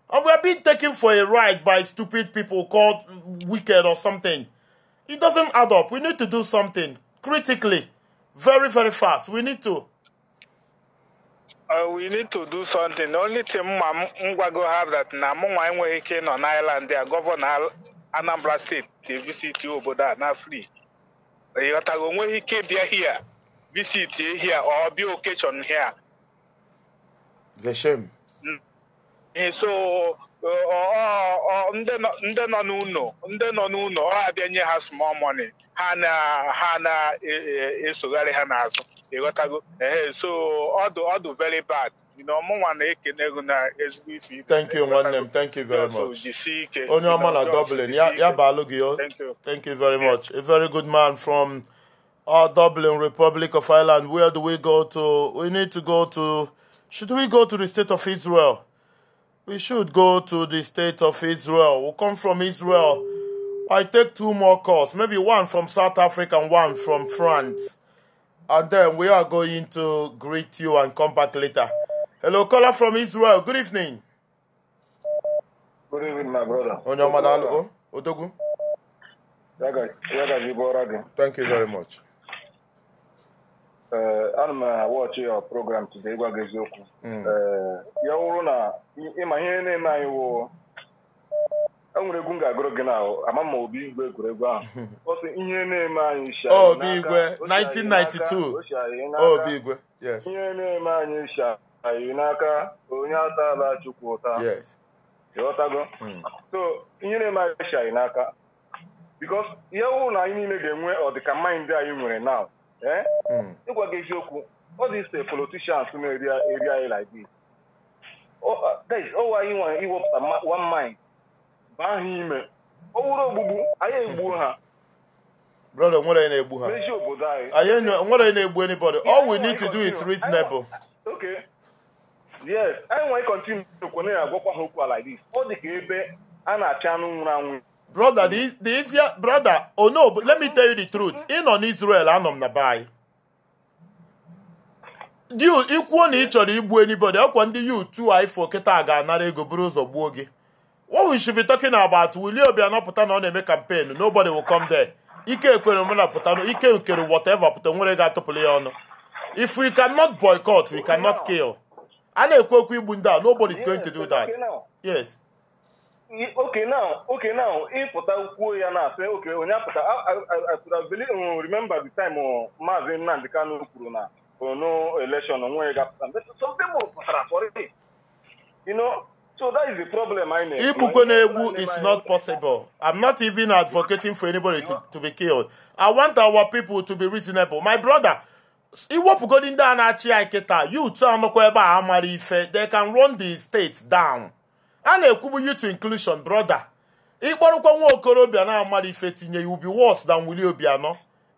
And we are being taken for a ride by stupid people called wicked or something. It doesn't add up. We need to do something critically. Very, very fast. We need to. We need to do something. The only thing ma m gwago have that na mụ nwa enweghị ike ịnọ n'Ireland a governor Anambra State visit obodo a na free. Ịghọtago onweghị ike bịa here visit here or bịa occasion here. It's a shame. So ndị nọ n'ụlọ ọ abịa nye ha small money ha na esogharị ha n'azụ, ịghọtago, ehe, so ọ dụ very bad. Mụnwa na-ekene ego na ezigbo ife ibe. Thank you, nwanne m. Thank you very Just much. Jisie ike. Onye ọma na Just Dublin. jisie Ya, ike. ya baalụ gị o. Thank you. Thank you very much. A very good man from Dublin, Republic of Ireland. Where do we go to? We need to go to. Should we go to the state of Israel? We should go to the state of Israel. We'll come from Israel. I take two more calls, maybe one from South Africa and one from France. And then we are going to greet you and come back later. Hello, caller from Israel. Good evening. Good evening, my brother. Onye ọma, daalụ o. Odogwu. Ya gaji bụọra gị. Thank you very much. Ee, ana m watch your program today, ịgwa gị eziokwu. Ee, ya wụrụ na ịma ihe na-eme anyị wụ e nwere egwu m ga-agụrụ gị na ama ma Obi Igwe egwuregwu ahụ. Ọ sị ihe na-eme anyị si anyị Obi n'aka, Igwe, o si anyị n'aka, 1992. o si anyị n'aka. Obi Igwe, yes. Ihe na-eme anyị si anyị n'aka, onye atala Chukwu ụta. Ịghọtago? So ihe na-eme anyị si anyị n'aka. Because ihe wụrụ na anyị niile ga-enwe ọdịka mind anyị nwere now. Eh? Ịgwa gị eziokwu, all these politicians na-eri eri anyị like this. Oh, that is, ọwa anyị nwere iwepụta one mind baa ha ime. Ọ wụrụ ogbugbu, anyị egbuo ha. Brother, nwere onye na-egbu ha. Mezie obodo anyị. Anyị nwere onye na-egbu anybody. All we need to do is reasonable. Okay. Yes, anyị nwere continue kwe na-agwakwa ha okwu like this. Ọ dị ka ebe a na-achị anụ nwụrụ anwụ. Brother, the easier, brother, oh no, but let me tell you the truth. Ị nọ n'Israel, anọ m na be anyị. Ikwuo na ị chọrọ igbu anybody, ọkwa ndị youth a ifo kịta ga-anara ego buru ụzọ gbuo gị. What we should be talking about, Willie Obianọ pụta na ọ na-eme campaign, nobody will come there. Ike ekwere mụ na pụta, ike nkere whatever pụta nwere ga-atụpụrụ ya ọnụ. If we cannot boycott, we cannot kill. A na-ekwu okwu igbu ndị a, nobody is going to do that. Yes. Okay now, ịpụta kwuo ya na asị, okay, onye apụta, I could have believed, remember the time Maazị Nnamdi Kanu kwuru na no election onwe ga-apụta. But some people pụtara for it. You know, so that is the problem I know. Igbukwe na-egbu is not possible. I'm not even advocating for anybody to be killed. I want our people to be reasonable. My brother, iwepụgodi ndị a na-achị anyị kịta, youth anọkwa ebe a amara ife, they can run the state down. A na-ekwubu youth inclusion, brother. Ịkpọrọkwa nwa okorobịa na-amara ife tinye, you will be worse than Willie Obianọ.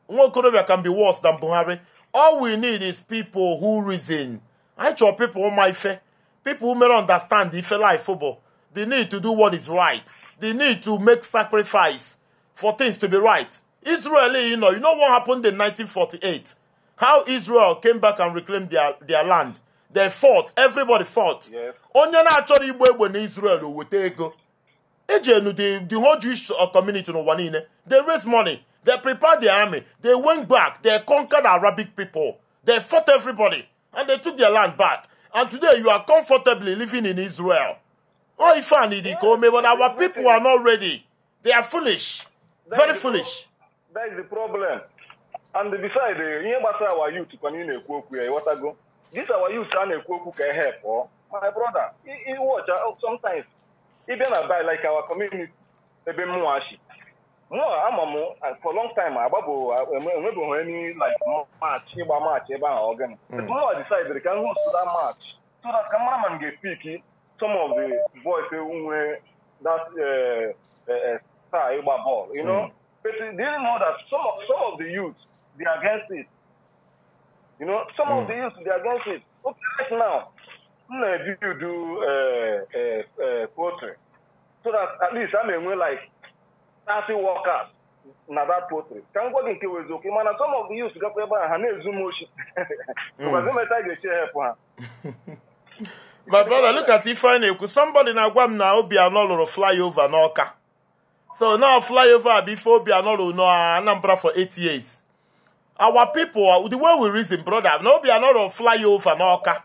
Nwa okorobịa can be worse than Buhari. All we need is people who reason. I chọrọ people ma ife. People who may understand ife life football. They need to do what is right. They need to make sacrifice for things to be right. Israel, you know what happened in 1948? How Israel came back and reclaimed their land. They fought. Everybody fought. Yes. Onye na-achọrọ igbu egbe na Israel weta ego. Ejenu the whole Jewish community n'ụwa niile. They raised money. They prepared the army. They went back. They conquered Arabic people. They fought everybody. And they took their land back. And today you are comfortably living in Israel. Oh, if I need it, but our people are not ready. They are foolish. Very foolish. That is the problem. And besides, ihe gbasara our youth kwa ị na-ekwu okwu ya, ịghọtago? This our youth a na-ekwu okwu ka help, my brother, you watch sometimes even na like our community ebe mụnwa shi. Mụnwa ama m for long time agbabo enwebeghị any like match ịgba match ebe ahụ ọ gịnị. Mụnwa decided ka m host that match so that ka mara ma m ga-epick some of the boys nwe that star ịgba ball, you know. But they didn't know that some of the youth, they are against it. You know, some of the youth, they are against it. Okay, right now, you do poultry, so that at least I'm a like 30 workers na that poultry. Can go in okay, man. Some of the youth got and zoom motion. Because they might get help. My brother, look at Ifeanyi. Somebody na gwa m na Obianọ lụrụ flyover n'Ọka. So now flyover before Obianọ lụrụ na Anambra for 8 years. Our people, the way we reason, brother, na Obianọ lụrụ flyover n'Ọka.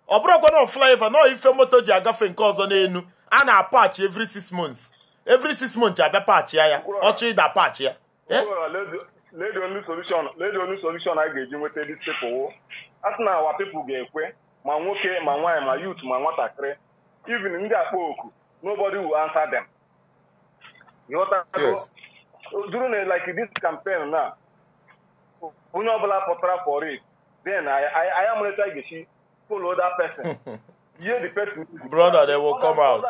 Ọ bụrụkwa na flyover, no ife moto ji agafe nke ọzọ n'enu, a na-apatch every 6 months. Every 6 months abịa patch ya. Ọchị ịda patch ya. Lay the only solution I ga-eji nweta these people. As na our people ga-ekwe, ma nwoke, ma nwaanyị, ma youth, ma nwatakịrị, even ndị akpọ oku, nobody will answer them. Yes. During like this campaign now, onye ọbụla pụtara for it, then I am later ga-echi follow that person. Yeah, the person. Brother, they will come out.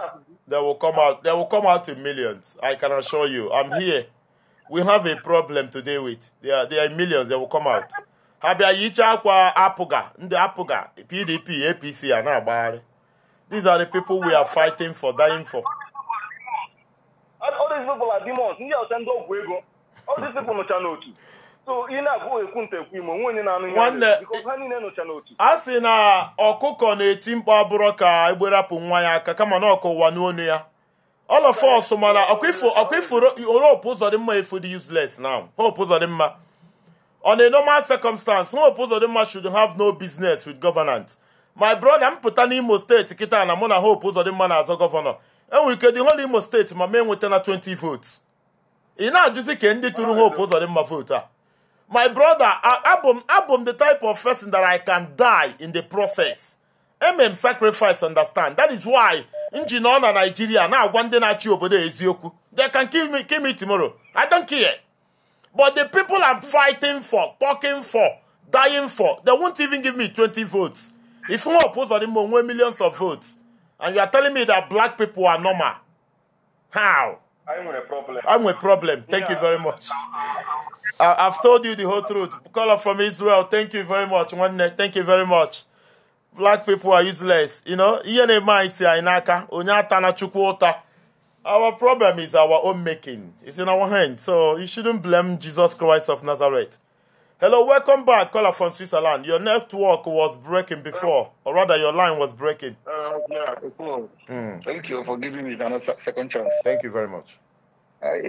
They will come out. They will come out in millions. I can assure you. I'm here. We have a problem today with. They are millions. They will come out. Habia yicha kwa Apuga, ndị Apuga, PDP, APC, and Abari. These are the people we are fighting for, dying for. All these people are demons. Ndị ọcha ndị ọgwụ ego. All these people nọcha n'otu. So ị na-agụ ekwu nta ekwu ime onwe onye na-anụ ihe because ha niile nọcha n'otu. A sị na ọkụkọ na-eti mkpu abụrụ ka egberapụ nwa ya aka kama na ọkụ ụwa n'onu ya. All of us mana ọkwa Hope Uzodimma efu dị useless now. Hope Uzodimma. On a normal circumstance, Hope Uzodimma should have no business with governance. My brother, m pụta n'Imo steeti kịta na mụ na Hope Uzodimma na-azọ gọvanọ. Enwere ike dị whole Imo steeti ma mee nweta na 20 votes. Ị na-ajụzi ka ndị tụrụ Hope Uzodimma vote a. My brother, abụ m the type of person that I can die in the process. Sacrifice, understand. That is why nji nọ na Nigeria na-agwa ndị na-achị obodo eziokwu. They can kill me tomorrow. I don't care. But the people I'm fighting for, talking for, dying for, they won't even give me 20 votes. If you oppose them, millions of votes, and you are telling me that black people are normal, how? I'm with a problem. I'm with a problem. Thank you very much. I've told you the whole truth. Caller from Israel, thank you very much. Thank you very much. Black people are useless. You know, our problem is our own making. It's in our hands. So you shouldn't blame Jesus Christ of Nazareth. Hello, welcome back, caller from Switzerland. Your network was breaking before, or rather your line was breaking. Yeah, cool. Thank you for giving me another second chance. Thank you very much. Like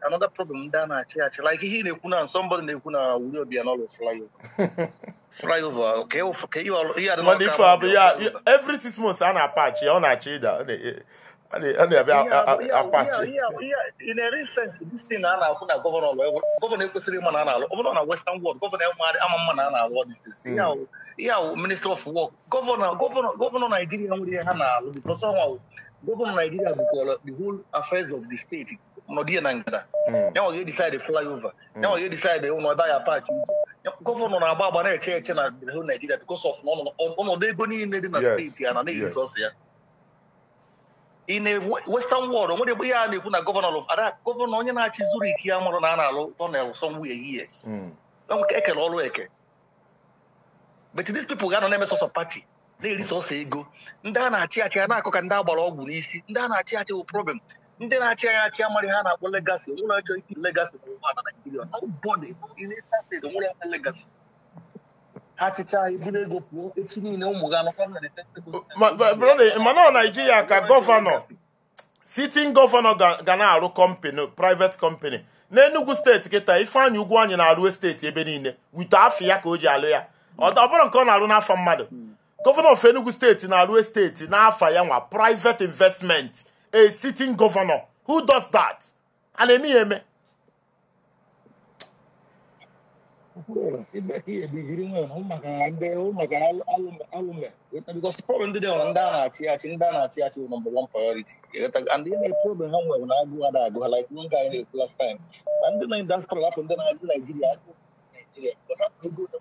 another problem, like somebody will be another flyover. Flyover, okay, you are every 6 months on Apache, on Apache. In a sense, this thing governor Western world, governor this thing. Yeah, Minister of Work, governor Nigeria, because governor Nigeria because the whole affairs of the state. Now you decide the flyover. Now you decide the buy Apache. Governor na the whole Nigeria because of no they go in the state and they resource here. In a Western world, when they are the governor of Ada, governor onye na-achị Zurich ya mụrụ na na-alụ tunnel somewhere here. But these people ga na-eme sọsọ party. Na-eri sọsọ ego. Ndị a na-achị achị a na-akọ ka ndị agbara ọgwụ n'isi. Ndị a na-achị achị bụ problem. Ndị na-achị achị amaghị ha na-akpọ legacy. Ụlọ achọ ike legacy n'ụwa na Nigeria. Nobody in a state nwere legacy. Ha chịcha eburu ego pụọ echi niile ụmụ ga anọkwa na the mana Nigeria ka gọvanọ sitting gọvanọ ga na-arụ company, private company. N'Enugu steeti kịta Ifeanyi Ugwuanyi na-arụ steeti ebe niile wite afọ ya ka o ji alụ ya. Ọ bụrụ nke ọ na-arụ n'afọ mmadụ. Gọvanọ of Enugu steeti na-arụ steeti n'afọ ya nwa private investment. A sitting governor who does that? A na-eme ya eme. Because the problem today on that number one priority. And the problem when I go like one guy in last time. And then that's problem then I Nigeria. Because I go to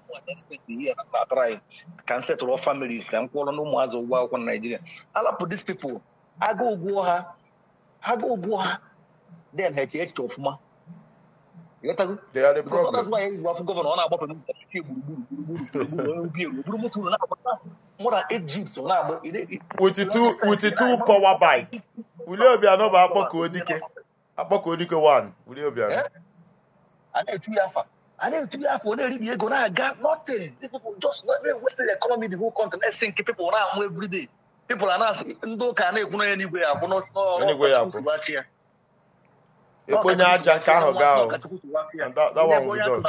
here try can settle all families can call no more as a Nigeria. I put these people. I go go ha, then head of ma. They are the because problem. That's why you have governor on about more than 8 jeeps on with the two power bike. Will you be another Abakodike one? Will you be another? I need 2 years. I need 2 years for they go now. Got nothing. These people just wasted the economy, the whole country. Let's think people now every day. People are not anywhere. And that one will be done.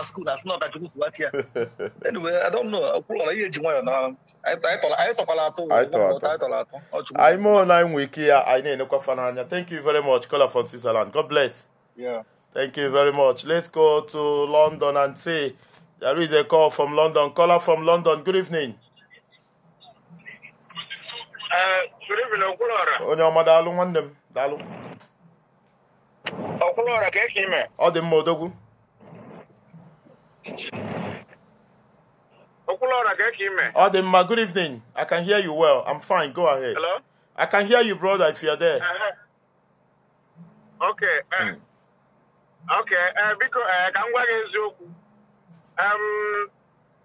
Anyway, I don't know. I'm on 9 week here. I need no. Thank you very much, caller from Switzerland. God bless. Yeah. Thank you very much. Let's go to London and see. There is a call from London. Caller from London. Good evening. Good evening, Okulora. Onye ọma daalụ nwanne m daalụ. Okulora ka eke ime. Ọ dị mma odogwu. Okulora ka eke ime. Ọ dị mma. Good evening. I can hear you well. I'm fine. Go ahead. Hello? I can hear you, brother, if you're there. Okay. Okay. Biko ka m gwa gị eziokwu.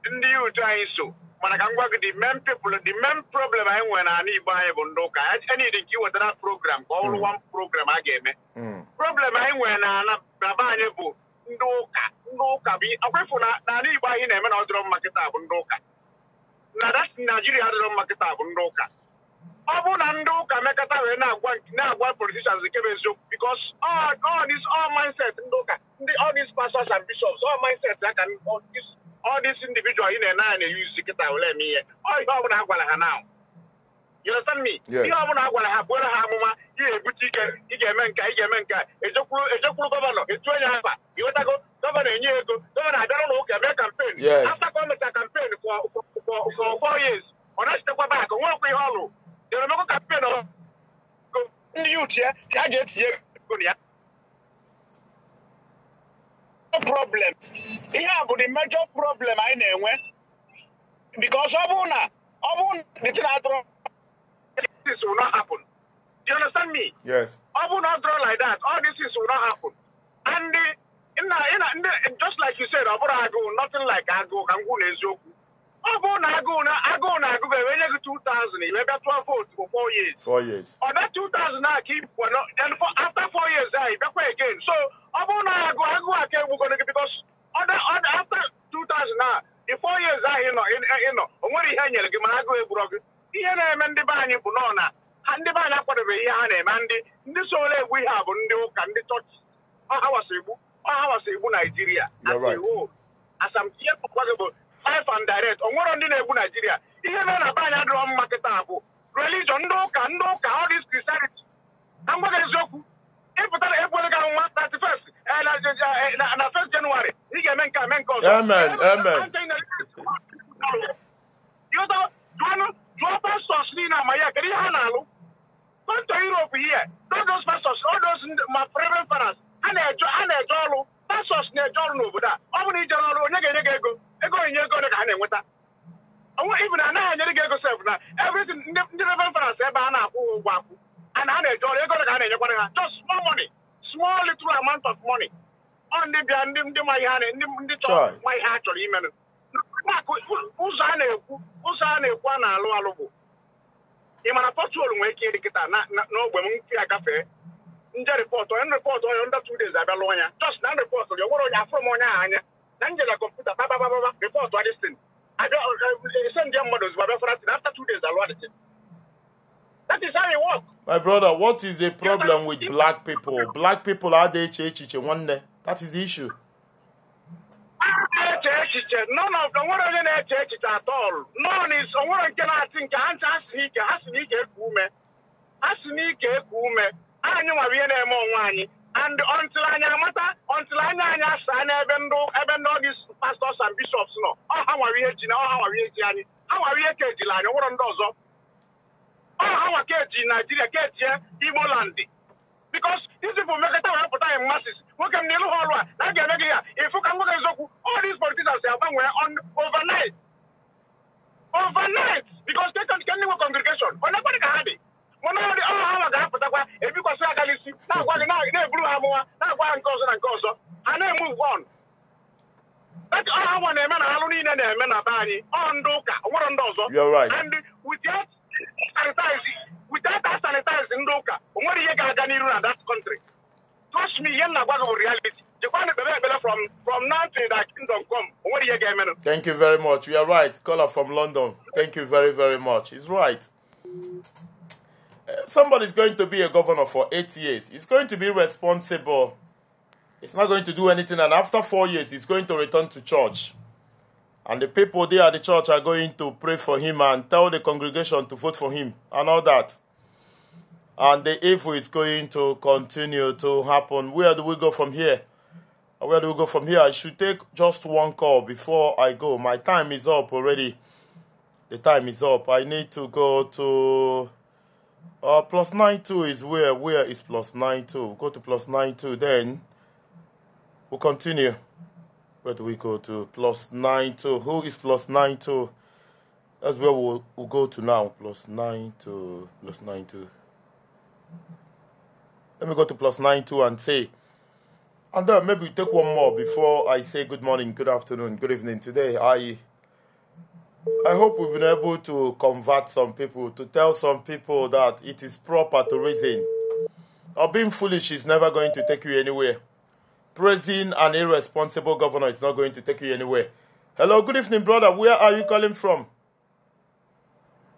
Ndị youth anyị so mana ka m gwa gị the main people, the main problem anyị nwere n'ala Igbo anyị bụ ndị ụka. I need ka ị wetara program ka ọ bụrụ one program a ga-eme. Problem anyị nwere na be anyị bụ ndị ụka. Ndị ụka bụ akwefu na n'ala Igbo anyị na-eme na ọ dịrọ mma kịta bụ ndị ụka. Na that Nigeria adịrọ mma kịta bụ ndị ụka. Ọ bụ na ndị ụka mekọta wee na-agwa politicians nke bụ eziokwu because all this all mindset ndị ụka, ndị all these pastors and bishops, all mindset ya ka all these individual ị na-ene anya na-eyuzi kịta were eme ihe. Ọ ihe ọbụla ha gwara ha now. You understand me? Ihe ọbụla ha gwara ha buere ha amụma, ị ga-ebute ike, ị ga-eme nke, ị ga-eme nke. Ejekwuru gọvanọ, etu onye afa, ịghọtago gọvanọ enye ego, gọvanọ abịara n'ụka eme kampen. After ka o mechara kampen for 4 years, ọ na-achitekwa back, o nwekwa ihe ọ lụrụ. They campaign ndị youth ya ka a ga-etinye ego na ya. Problem. Ihe a bụ the major problem anyị na-enwe because ọ bụrụ na the thing adọrọ this will not happen. Do you understand me? Yes. Ọ bụrụ na ọ dọrọ like that, all these things will not happen. And the, just like you said, ọ bụrụ agụụ, nothing like agụụ ka m kwụ n'eziokwu. Ọ bụrụ na agụụ na agụụ na-agụ ga-enye gị 2000 iwe bịa tụọ vote for 4 years. 4 years. Ọ that 2000 a ka ị then for after 4 years ahụ ị bịakwa again. So ọ bụrụ na agụụ agụụ aka egbugoro gị because after 2000 a the 4 years ahụ ị nọ o nwere ihe e nyere gị mana agụụ egburo gị. Ihe na-eme ndị be anyị bụ nọ na ha ndị be anyị akwadobeghị ihe ha na-eme ndị so ole egbu ihe a bụ ndị ụka ndị chọọchị ọ ha wasa egbu Naijiria. Asamtie bụ life and direct. O nwere ndị na-egbu Naijiria. Ihe mere na be anyị adịrọ mma kịta bụ religion ndị ụka all this Christianity. Ka m gwa gị eziokwu, ịpụtara ekwere gị nwa 31st na 1st January ị ga-eme nke a mee nke ọzọ. Amen, amen. Jụọ pastors niile ama ya kedu ihe ha na-alụ. Go to Europe here. All those pastors, all those ma reverend fathers, ha na-eje ọrụ. Pastors na-eje ọrụ n'obodo a. Ọ bụ na ije ọrụ onye ga-enye gị ego. Ego onyinye ego ole ka ha na-enweta. Even anaghị enyere gị ego sef na everything ndị reverend fathers ebe a na-akwụ ụgwọ akwụ. And ha na-eje ọrụ ego ole ka ha na-enyekwara ha. Just small money. Small little amount of money. Ọ ndị bịa ndị ma ihe ha ndị chọrọ ma ihe ha chọrọ imenụ. Ụzọ a na-ekwu a na-alụ alụ bụ ị mara pọtụl nwere ike ịdị kịta n'ogbe m nke agafee nje rịpọtụ onye rịpọtụ onye under 2 days abịa lụọ ya just na rịpọtụ ya nwere onye afụrụ m onye ahụ anya na nje na kọmputa babababa rịpọtụ adịstin abịa send ya mmadụ ozugbo abịa faratin after 2 days alụọ adịstin. That is how it works. My brother, what is the problem with black people? Black people are the echiche nwanne. That is the issue. None of them nwere onye na-eche echiche at all. None is onwere nke na-asị nke ha si n'ike eku ume. Ha si n'ike eku ume. Anyị nwere ihe na-eme onwe anyị. And until anyị amata, until anyị asaa n'ebe ndị all these pastors and bishops nọ. Ọ ha nwere ihe ji na ọ ha nwere ihe ji anyị. Ha nwere ihe ka ejila anyị, nwere ndị ọzọ. Ọ ha nwa ka eji Nigeria, ka eji Igbo land. Because these people make it out put in masses. Nwoke m n'elu ha ọrụ a na a ga-eme gị ya ịfụ ka nwoke eziokwu. All these politicians agbanwe on overnight. Overnight because they can nwe congregation. Onye kwadị ka ha dị. Mana ọ dị ọ ha ga-apụtakwa ebikwasị aka n'isi na-agwa gị na-eburu ha amụma na-agwa ha nke ọzọ na nke ọzọ. Ha na-emove on. That ọ ha nwa na-eme na alụ niile na-eme na be anyị. Ọ ndị ụka, ọ nwere ndị ọzọ. You're right. And without sanitize ndị ụka, o nwere ihe ga-aga n'iru na that country. Trust me, ihe m na-agwa gị bụ reality. From now to the kingdom come. O nwere ihe ga-emenụ. Thank you very much. You are right. Caller from London. Thank you very, very much. It's right. Somebody's going to be a governor for 8 years. He's going to be responsible. He's not going to do anything. And after 4 years, he's going to return to church. And the people there at the church are going to pray for him and tell the congregation to vote for him and all that. And the evil is going to continue to happen. Where do we go from here? Where do we go from here? I should take just one call before I go. My time is up already. The time is up. I need to go to... +92 is where? Where is +92? We'll go to +92 then. We'll continue. Where do we go to? +92. Who is +92? That's where we'll go to now. +92. +92. Let me go to +92 and say, and then maybe take one more before I say good morning, good afternoon, good evening. Today, I hope we've been able to convert some people, to tell some people that it is proper to reason. Or being foolish is never going to take you anywhere. Praising an irresponsible governor is not going to take you anywhere. Hello, good evening, brother. Where are you calling from?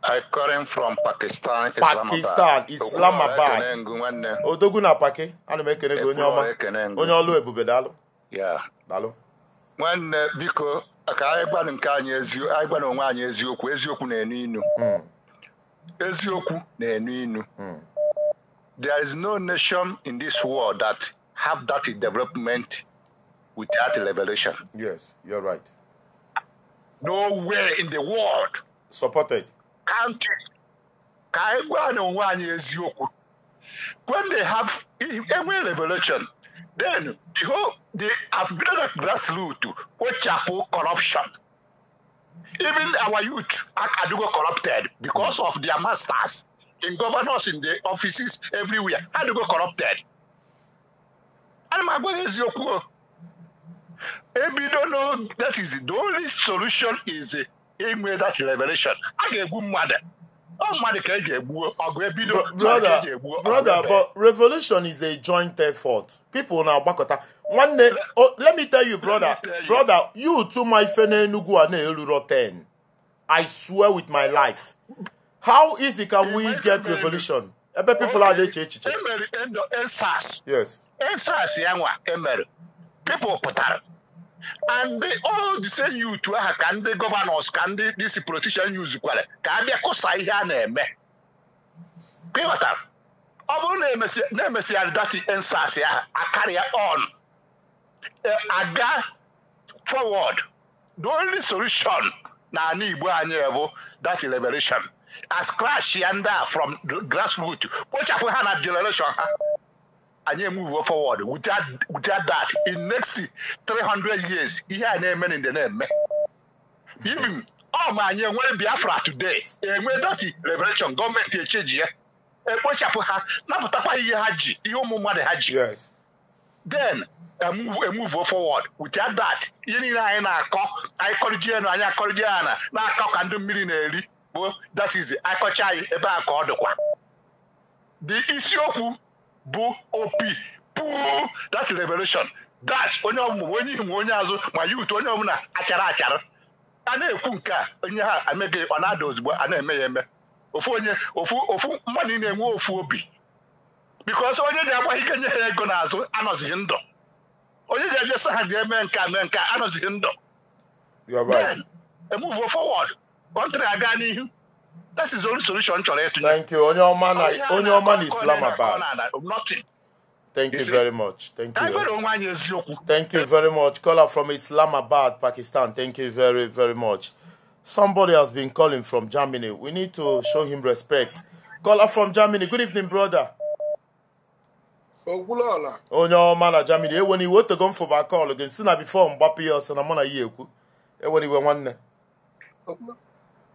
I'm calling from Pakistan, Pakistan, Islamabad. Odogwu na Paki. Ana m ekene gị onye ọma. Onye ọlụ ebube daalụ. Yeah. Daalụ. Nwanne biko ka anyị gwa nke anyị eziokwu, anyị gwa onwe anyị eziokwu, eziokwu na-enu inu. Eziokwu na-enu inu. There is no nation in this world that have that development without revelation. Yes, you're right. Nowhere in the world. Supported. Country. Ka anyị gwa onwe anyị eziokwu. When they have a revolution, then the whole they have built a grassroots to kpochapụ corruption. Even our youth are corrupted because of their masters in governors in the offices everywhere. How do go corrupted? Ana m agwa gị eziokwu. Ebido no, that is the only solution is inwe that revelation a ga-egbu mmadụ ọ mmadụ ka e ji egbu ọgụ ebido mmadụ ka eji egbu ọgụ Brother, ebe. but revolution is a joint effort. People now gbakọta. Nwanne, oh, let me tell you, brother, brother, you too, my friend Enugu a na-eruro 10. I swear with my life. How easy can we get revolution? Ebe people are eche echiche. Emere endo EndSARS. Yes. EndSARS ya nwa emere. People pụtara. And they all the same youth ahụ ka ndị governors ka ndị this politician use kwara ka a bịa kụsa ihe a na-eme. Ka ị ghọtara? Ọ bụrụ na emesịgharị that EndSARS ahụ akarị ya on aga forward. The only solution na ala Igbo anyị bụ that revelation. As crash ya ndị a from the grassroots kpochapụ ha na generation ha. Anyị move forward without that in next 300 years ihe a na-eme na ndị na-eme. Even ọ ma anyị enwere Biafra today enwe that revelation gọọmenti echeji ya ekpochapụ ha napụtakwa ihe ha ji ihe ụmụ mmadụ ha ji. Yes. Then move forward without that ihe niile anyị na-akọ anyị kọrịjie enu anyị akọrịjie ana na-akọ ka ndị mmiri na-eri bụ that is akọcha anyị ebe a ka ọ dịkwa. The isiokwu bụ opi puu that revelation that's onye ọmụmụ onye ihu onye azụ ma youth onye ọbụla achara achara a na-ekwu nke a onye ha emeghị ọ na-ada ozugbo a na-eme ya eme ofu onye ofu ofu mmadụ na-enwe ofu obi because onye ji agba ike nye ha ego n'azụ anọzighị ndụ onye ji eje sị ha ga-eme nke a mee nke a anọzighị ndụ. You are right. Then move forward country aga n'ihu. That is the only solution chọrọ ịtụnye. Thank you. Onye ọma na Islamabad. Nothing. Thank you very much. Thank you. Thank you very much. Caller from Islamabad, Pakistan. Thank you very, very much. Somebody has been calling from Germany. We need to show him respect. Caller from Germany. Good evening, brother. Onye ọma na Germany. Ewena iwe otego m fụba call gị si na before mgbapụ ya ọsọ na mụ na ya ekwu. Ewena iwe nwanne.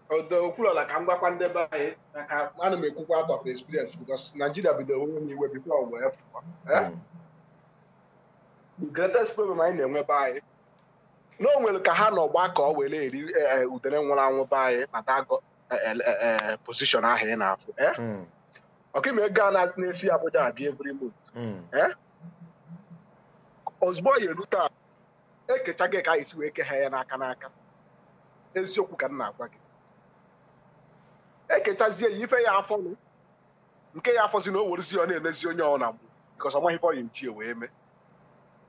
Okwuluọla ka m gwakwa ndị be anyị maka ana m ekwukwa out of experience because Nigeria bidoro onwe iwe before wee pụọ. The greatest problem anyị na-enwe be anyị na o nwere ka ha nọ gbakọ were eri udere nwụrụ anwụ be anyị na dago position ahụ ị na-afụ. Ọkaime ego a na-esi Abuja abịa every month. Ozugbo ya erute a ekechaghị ka anyị si wee ke ha ya n'aka n'aka. Eziokwu ka m na-agwa gị. Ekechazie ya ife ya afọ nke ya afọzi na o werezi ọ na-emezi onye ọ na-agbụ because ọ maghị ife ọ ya eji wee mee.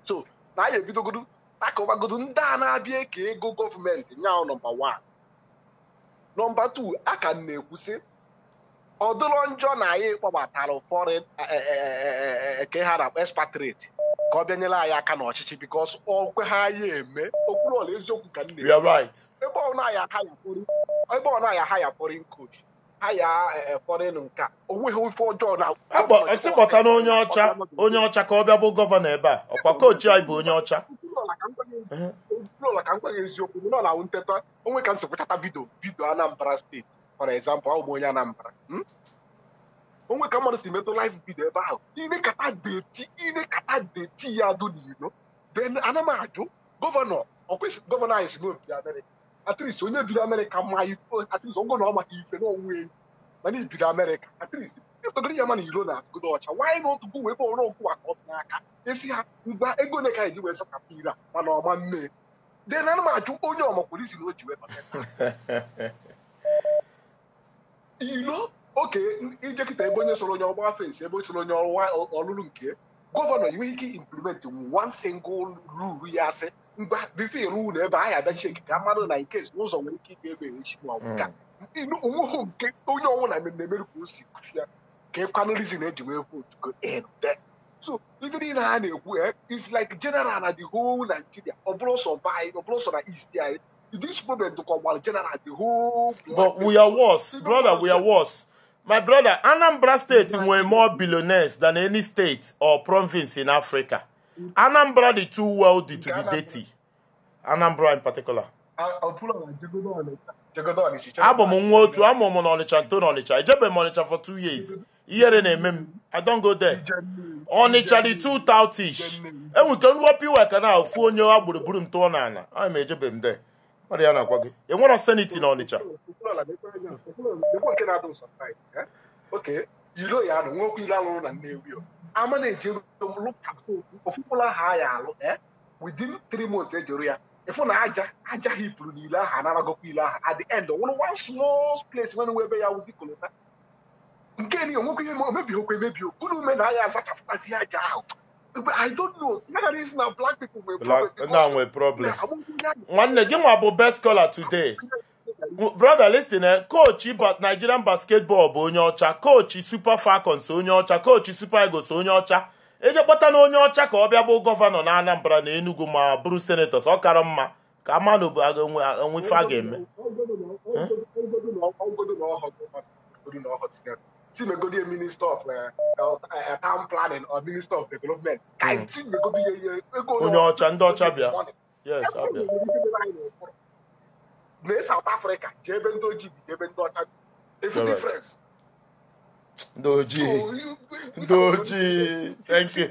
So na anyị ebidogodu akọwagodu ndị a na-abịa eke ego gọọmenti nyaụ nọmba 1. Nọmba 2 a ka m na-ekwusị ọ dịrọ njọ na anyị kpọbatara foreign ke ha na expatriate ka ọ bịanyere anyị aka n'ọchịchị because okwe ha anyị eme okwuluọla eziokwu ka m na-ekwu. You are right. Ebe ọ na-aya ha ya foreign coach ha ya foreign nka onweghị ife ọjọọ na kpọta na onye ọcha ka ọ bịa bụ gọvanọ ebe a ọkwa kochi anyị bụ onye ọcha. Okwuluọla ka m gwa gị eziokwu nọ na nteta onwe ka m si kwụchata vidio Anambra steeti for example ọ bụ onye Anambra onwe ka mmadụ si metụ live video ebe ahụ inekata deti ya dụ n'ilo then ana m ajụ gọvanọ ọkwesị gọvanọ anyị si n'obi Amerịka at least onye biri Amerịka ma at least ọgụ na ọ maka ife na ọnwụ enyi mana ibiri Amerịka at least etogoro ya mana ilo na agụdo ọcha why not go wee ọrụ ọgwụ aka ọ dị n'aka esi ha ngwa ego ole ka anyị ji wee sachapụ ire a mana ọma mmee then ana m ajụ onye ọmakwuru isi na o ji wee bata ilo oke ijekịta ebe onye soro onye ọgba fensi ebe soro onye ọlụlụ nke gọvanọ enweghị ike implement one single rule ya asị ngwa bifo ịrụ ụlọ ebe ahụ abịa cheki ka mmadụ na nke ụzọ nwere ike ịga ebe echi ma ọ bụ ka onweghị nke onye ọnwụ na na-emerụ ka o si kusi ya ka ịkwanụ reason eji wee vote go in there. So ife niile ha na-ekwu is like general na the whole Nigeria ọ bụrụ sọ by ọ bụrụ sọ na east anyị. This problem to come general the whole. But we are worse, brother. We are worse. My brother, Anambra State were more billionaires than any state or province in Africa. Anambra the too wealthy to be dirty. Anambra in particular. Abụ m nwa otu amụ m n'Ọnịcha nto n'Ọnịcha ejebe m Ọnịcha for 2 years. Ihere na-eme m. I don't go there. Ọnịcha dị too toutish. Enwe nke nrụọ piwa ka na ofu onye a gburugburu m tụọ n'ala. Ana m ejebe m there. Ọ dị ya na-agwa gị. Enwero sanity na Ọnịcha. Nke na-adụ surprise, eh? Okay, ilo ya nọ nwekwa ile alụrụ na Nnewi o. Ama na-eji ofu ụlọ ahụ ya alụ, eh? Within 3 months ejoro ya, ịfụ na aja hipụrụ n'ile ahụ, anaragokwa ile ahụ. At the end, ọ nwere one small place nwere nwe ebe ya wụzi kolota nke ni onwekwa ihe omebighokwa emebi unu ume na aya azachapụtazi aja ahụ. But I don't know. That is na black people nwere Black problem. na nwee problem. Nwanne gị nwa bụ best caller today. Brother, listen, eh, coach Nigerian basketball bụ onye ọcha, coach Super Falcons onye ọcha, coach Super Eagles onye ọcha. Eje kpọta na onye ọcha ka ọ bịa bụ governor na Anambra na Enugu ma bụrụ senators, ọ kara mma ka amanụ bụ enwe ife a ga-eme. Ọgọdụ na ọhọ si megodi minister of town planning or minister of development, ka anyị tinyegodi ya ihe ego. Onye ọcha, ndị ọcha bịa. Yes, abịa. Na South Africa, jee ebe ndị ojii bi, jee ebe ndị ọcha bi, efu difference. Ndị ojii, ndị ojii. Thank you,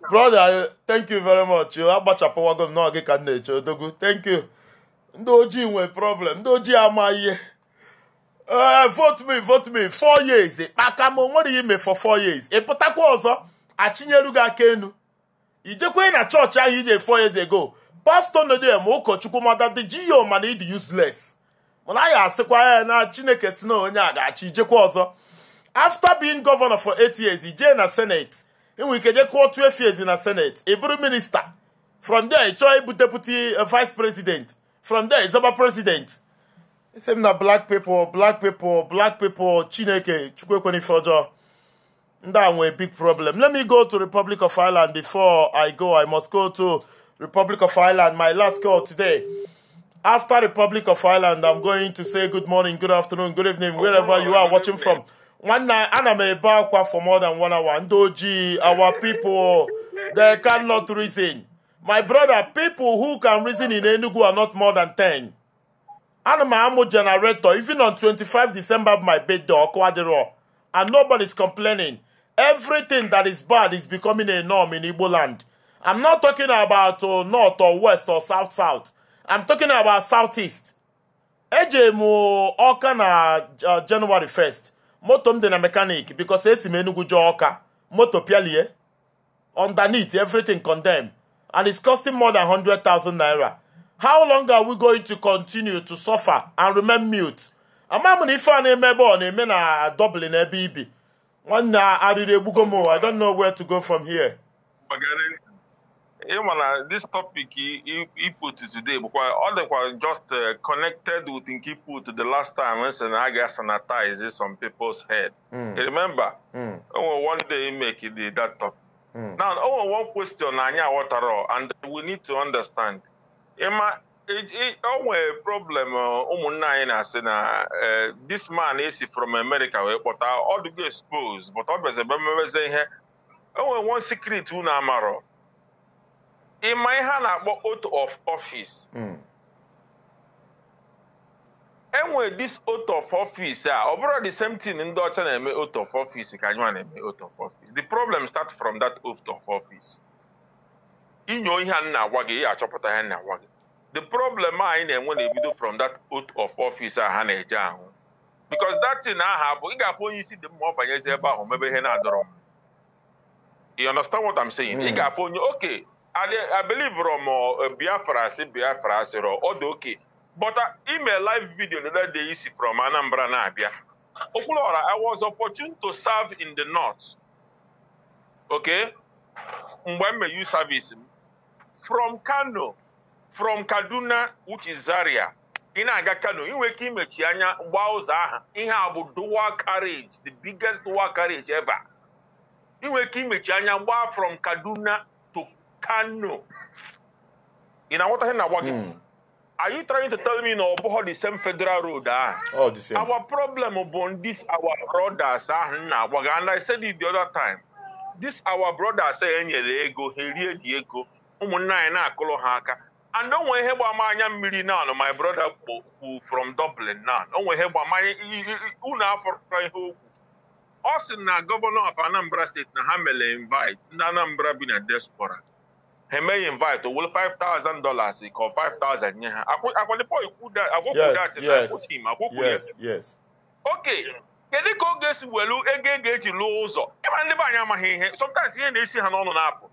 brother. Thank you very much. Agbachapụwago m n'oge ka m na-eche odogwu. Thank you. Ndị ojii nwee problem. Ndị ojii ama ihe. Vote me, vote me. 4 years kpaka m, onwere ihe ime for 4 years. Ị pụtakwa ọzọ, achịnyeru gị aka enu, ijekwe na chọọchị ahụ ije 4 years ago. Pastọ nọdụ ma ụkọchukwu mada dị jiyo, mana ịdị useless. Mana anyị asịkwa ya na Chineke si na onye a ga-achị. Ijekwa ọzọ, after being governor for 8 years, ijee na senate, enwere ike je kụọ 12 years na senate, ị bụrụ minister. From there, ị chọọ ịbụ deputy vice president. From there, ịzọba president. Isi m na black people, black people, black people. Chineke Chukwu ekwena ife ọjọọ. Ndị a nwee big problem. Let me go to Republic of Ireland. Before I go, I must go to Republic of Ireland, my last call today. After Republic of Ireland, I'm going to say good morning, good afternoon, good evening, wherever you are watching from. Nwanne, ana m ebe akwa for more than one hour. Ndị ojii, our people, they cannot reason. My brother, people who can reason in Enugu are not more than 10. Ana m amụ generator even on 25 December, my birthday, ọkụ adịrọ, and nobody's complaining. Everything that is bad is becoming a norm in Igbo land. I'm not talking about north or west or south south. I'm talking about southeast. Eje m Ọka na January 1st. Moto m dị na mechanic because esi m Enugu jee Ọka. Moto pialie underneath, everything condemned, and it's costing more than 100,000 naira. How long are we going to continue to suffer and remain mute? Ama m na ife a na-eme ebe ọ na-eme na Dublin ebe ibi. Nwanne, arịrị egbugo m. I don't know where to go from here. Ịma na this topic he put today bụkwa ọ dịkwa just connected with nke he put the last time when sị na a ga-sanitize some people's head. You remember? O nwere one day he make that topic. Now, o nwere one question anyị aghọtara and we need to understand. Ịma o nwere problem, ụmụnne anyị na-asị na this man esi from America wee kpọta, ọ dịgo exposed, but ọ bịazi ebe mmeweze ihe. O nwere one secret unu amarọ. Ịma ihe a na-akpọ oath of office? Enwere this oath of office a, ọ bụrụ the same thing ndị ọcha na-eme oath of office ka anyị nwa na-eme oath of office. The problem start from that oath of office. Inyo ihe a m na-agwa gị, ị achọpụta ihe m na-agwa gị. The problem anyị na-enwe na-ebido from that oath of office a ha na-eje ahụ, because that thing aha bụ ị ga-afụ onye isi dị mma, ọ banyezi ebe ahụ mebe ihe na-adọrọ m. You understand what I'm saying? Ị ga-afụ onye okay, I believe from Biafra, si Biafra sịrọ ọ dị okay, but ime live video the other day isi from Anambra na-abịa Okwuluora, I was opportune to serve in the north, okay? Mgbe m youth service m from Kano, from Kaduna, which is Zaria, ị na-aga Kano, ị nwere ike imechi anya gbaa ụzọ ahụ. Ihe a bụ dual carriage, the biggest dual carriage ever. Ị nwere ike imechi anya gbaa from Kaduna to Kano. Ị na-aghọta ihe na-agwa gị? Are you trying to tell me na ọ bụghị the same federal road ahụ? All the same. Our problem bụ this our brothers ahụ m na-agwa gị, and I said it the other time. This our brothers e nyere ego, ha erie dị ego, ụmụnne anyị na-akụlụ ha aka. And o nwere ihe gbama anya mmiri now, my brother kwu from Dublin now. O nwere ihe gbama anya, unu afọrọ ihe okwu. Ọ sị na governor of Anambra State na ha mere invite ndị Anambra bi na diaspora. Ha emeghị invite, o were $5,000 ka 5,000 nye ha. Akwa the boy kwụ that, akwụkwụ Yes, that na yes. akwụ him, akwụkwụ ya. Yes, yes. Okay, kedu ka ọ ga-esi welu ego e ga-eji lụọ ụzọ? Ịma ndị be anyị amaghị ihe. Sometimes ihe na-esi ha n'ọnụ na-apụ.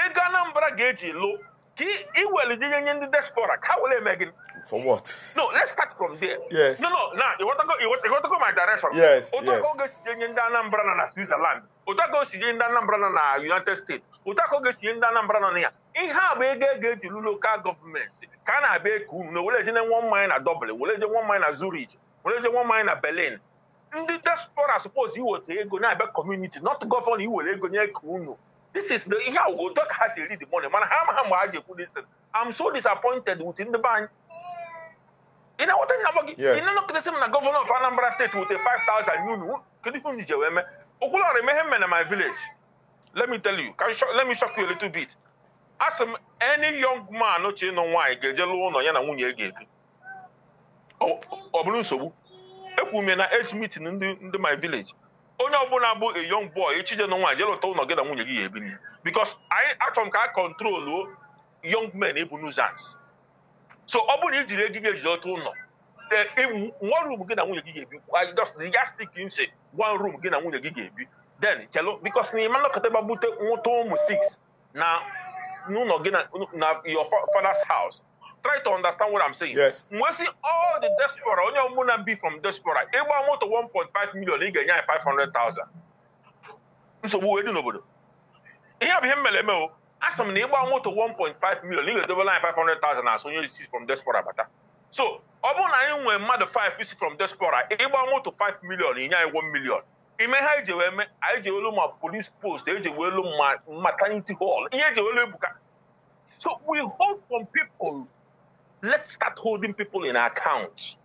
Ego Anambra ga-eji lụ ka iwere je nye ndị diaspora ka ha were eme gịnị? For what? No, let's start from there. Yes. No, now you want to go my direction. Yes, Otu yes. aka ọ ga-esi je nye ndị Anambra nọ na Switzerland. Otu aka o si nye ndị Anambra nọ na United States. Otu aka ọ ga-esi nye ndị Anambra nọ na ya. Ihe a bụ ego e ga-eji lụ local gọọmenti ka a na-abịa eke unu na were eje one mile na Dublin, were eje 1 mile na Zurich, were eje 1 mile na Berlin. Ndị diaspora suppose iweta ego na-abịa community, not governor iwere ego nye ka unu. This is the ihe otu ka ha si eri the money, mana ha amaghị mgbe ha ji ekwu this thing. I'm so disappointed with ndị be anyị. Ị na-aghọta nna gị? Yes. Ị na-anọkọtasị m na gọvanọ of Anambra State wete 5,000 unu. Kedu ihe unu ji wee mee? Okwuluọra eme ihe mme na my village. Let me tell you, let me shock you a little bit. Asị m any young man ochie nọ nwaanyị ga-eje lụọ ụlọ ya na nwunye ga-ebi. Ọ bụrụ nsogbu. Ekwu m ya na age meeting ndị my village. Onye ọbụla bụ a young boy echije nọ nwaanyị jee lụta ụlọ gị na nwunye gị ga-ebi na. Because anyị achọrọ m ka a control young men ebu nuisance. So ọ bụrụ na i jiri ego gị ejide otu ụlọ, one room gị na nwunye gị ga-ebi, I just the yardstick you say one room gị na nwunye gị ga-ebi. Then chelo because na ịma nọkọta ebe bute nwụta ụmụ 6 na n'ụlọ gị na your father's house. Try to understand what I'm saying. Yes. Mgbe si all the diaspora, onye ọbụla bi from diaspora, ịgba moto 1.5 million ị ga-enye anyị 500,000. Nsogbu wee dị n'obodo. Ihe a bụ ihe m mere eme o. Asị m na ịgba moto 1.5 million ị ga-edobere anyị 500,000 asụ onye si from diaspora bata. So ọ bụrụ na anyị nwee mmadụ 5 si from diaspora, ịgba moto 5 million inye anyị 1 million. Ime ha eji wee mee, anyị ji welu ma police post, eji welu ma maternity hall, ihe eji welu ebuka. So we hold from people. Let's start holding people in account.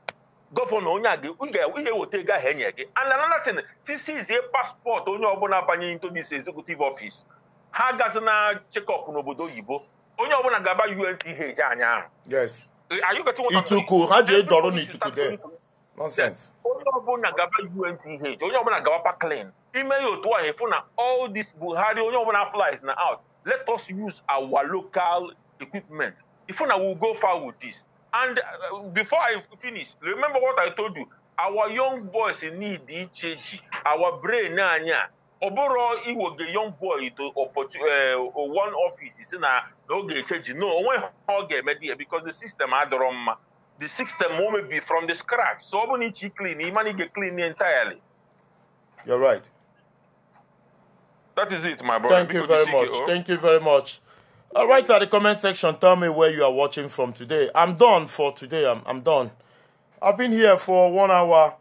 Governor, onye a ga-eweta ego ahụ enye gị. And another thing, sisizie passport onye ọbụla banye into this executive office. Ha gazi na check-up n'obodo oyibo. Onye ọbụla ga-aba UNTH anya ahụ. Yes. Are you getting what I'm saying? Ituku, ha ji dọrọ n'ituku there. Nonsense. Onye ọbụla gaba UNTH, onye ọbụla gaba Parkland. Ime ya otu ahụ ịfụ na all this Buhari, onye ọbụla flies na out. Let us use our local equipment. If we will go far with this. And before I finish, remember what I told you. Our young boys need EHG. Our brain, anya. Oboro iwoge young boy to one office is na no HG. No, when oge because the system adoroma. The system won't be from the scratch. So oboni clean, he manage clean entirely. You're right. That is it, my brother. Thank you very much. Thank you very much. All right, at the comment section, tell me where you are watching from today. I'm done for today. I'm done. I've been here for 1 hour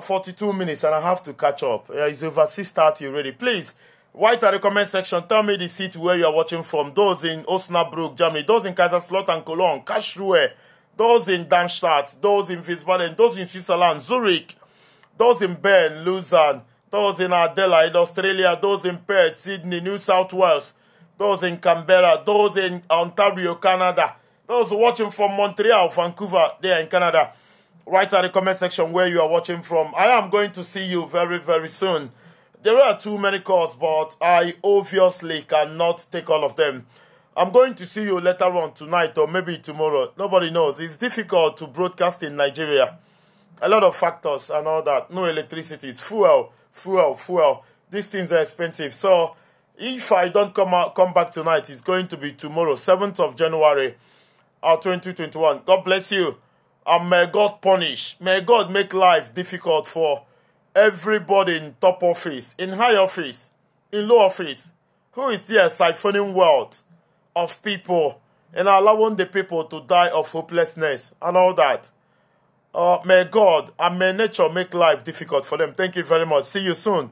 42 minutes and I have to catch up. It's over 6:30 already. Please, write at the comment section, tell me the city where you are watching from. Those in Osnabrück, Germany, those in Kaiserslautern, Cologne, Karlsruhe, those in Darmstadt, those in Wiesbaden, those in Switzerland, Zurich, those in Bern, Lausanne, those in Adelaide, Australia, those in Perth, Sydney, New South Wales, those in Canberra, those in Ontario, Canada, those watching from Montreal, Vancouver, there in Canada. Write at the comment section where you are watching from. I am going to see you very, very soon. There are too many calls, but I obviously cannot take all of them. I'm going to see you later on tonight or maybe tomorrow. Nobody knows. It's difficult to broadcast in Nigeria. A lot of factors and all that. No electricity. It's fuel, fuel, fuel. These things are expensive. So if I don't come back tonight, it's going to be tomorrow, 7th of January, 2021. God bless you. And may God punish. May God make life difficult for everybody in top office, in high office, in low office, who is here siphoning wealth of people and allowing the people to die of hopelessness and all that. May God and may nature make life difficult for them. Thank you very much. See you soon.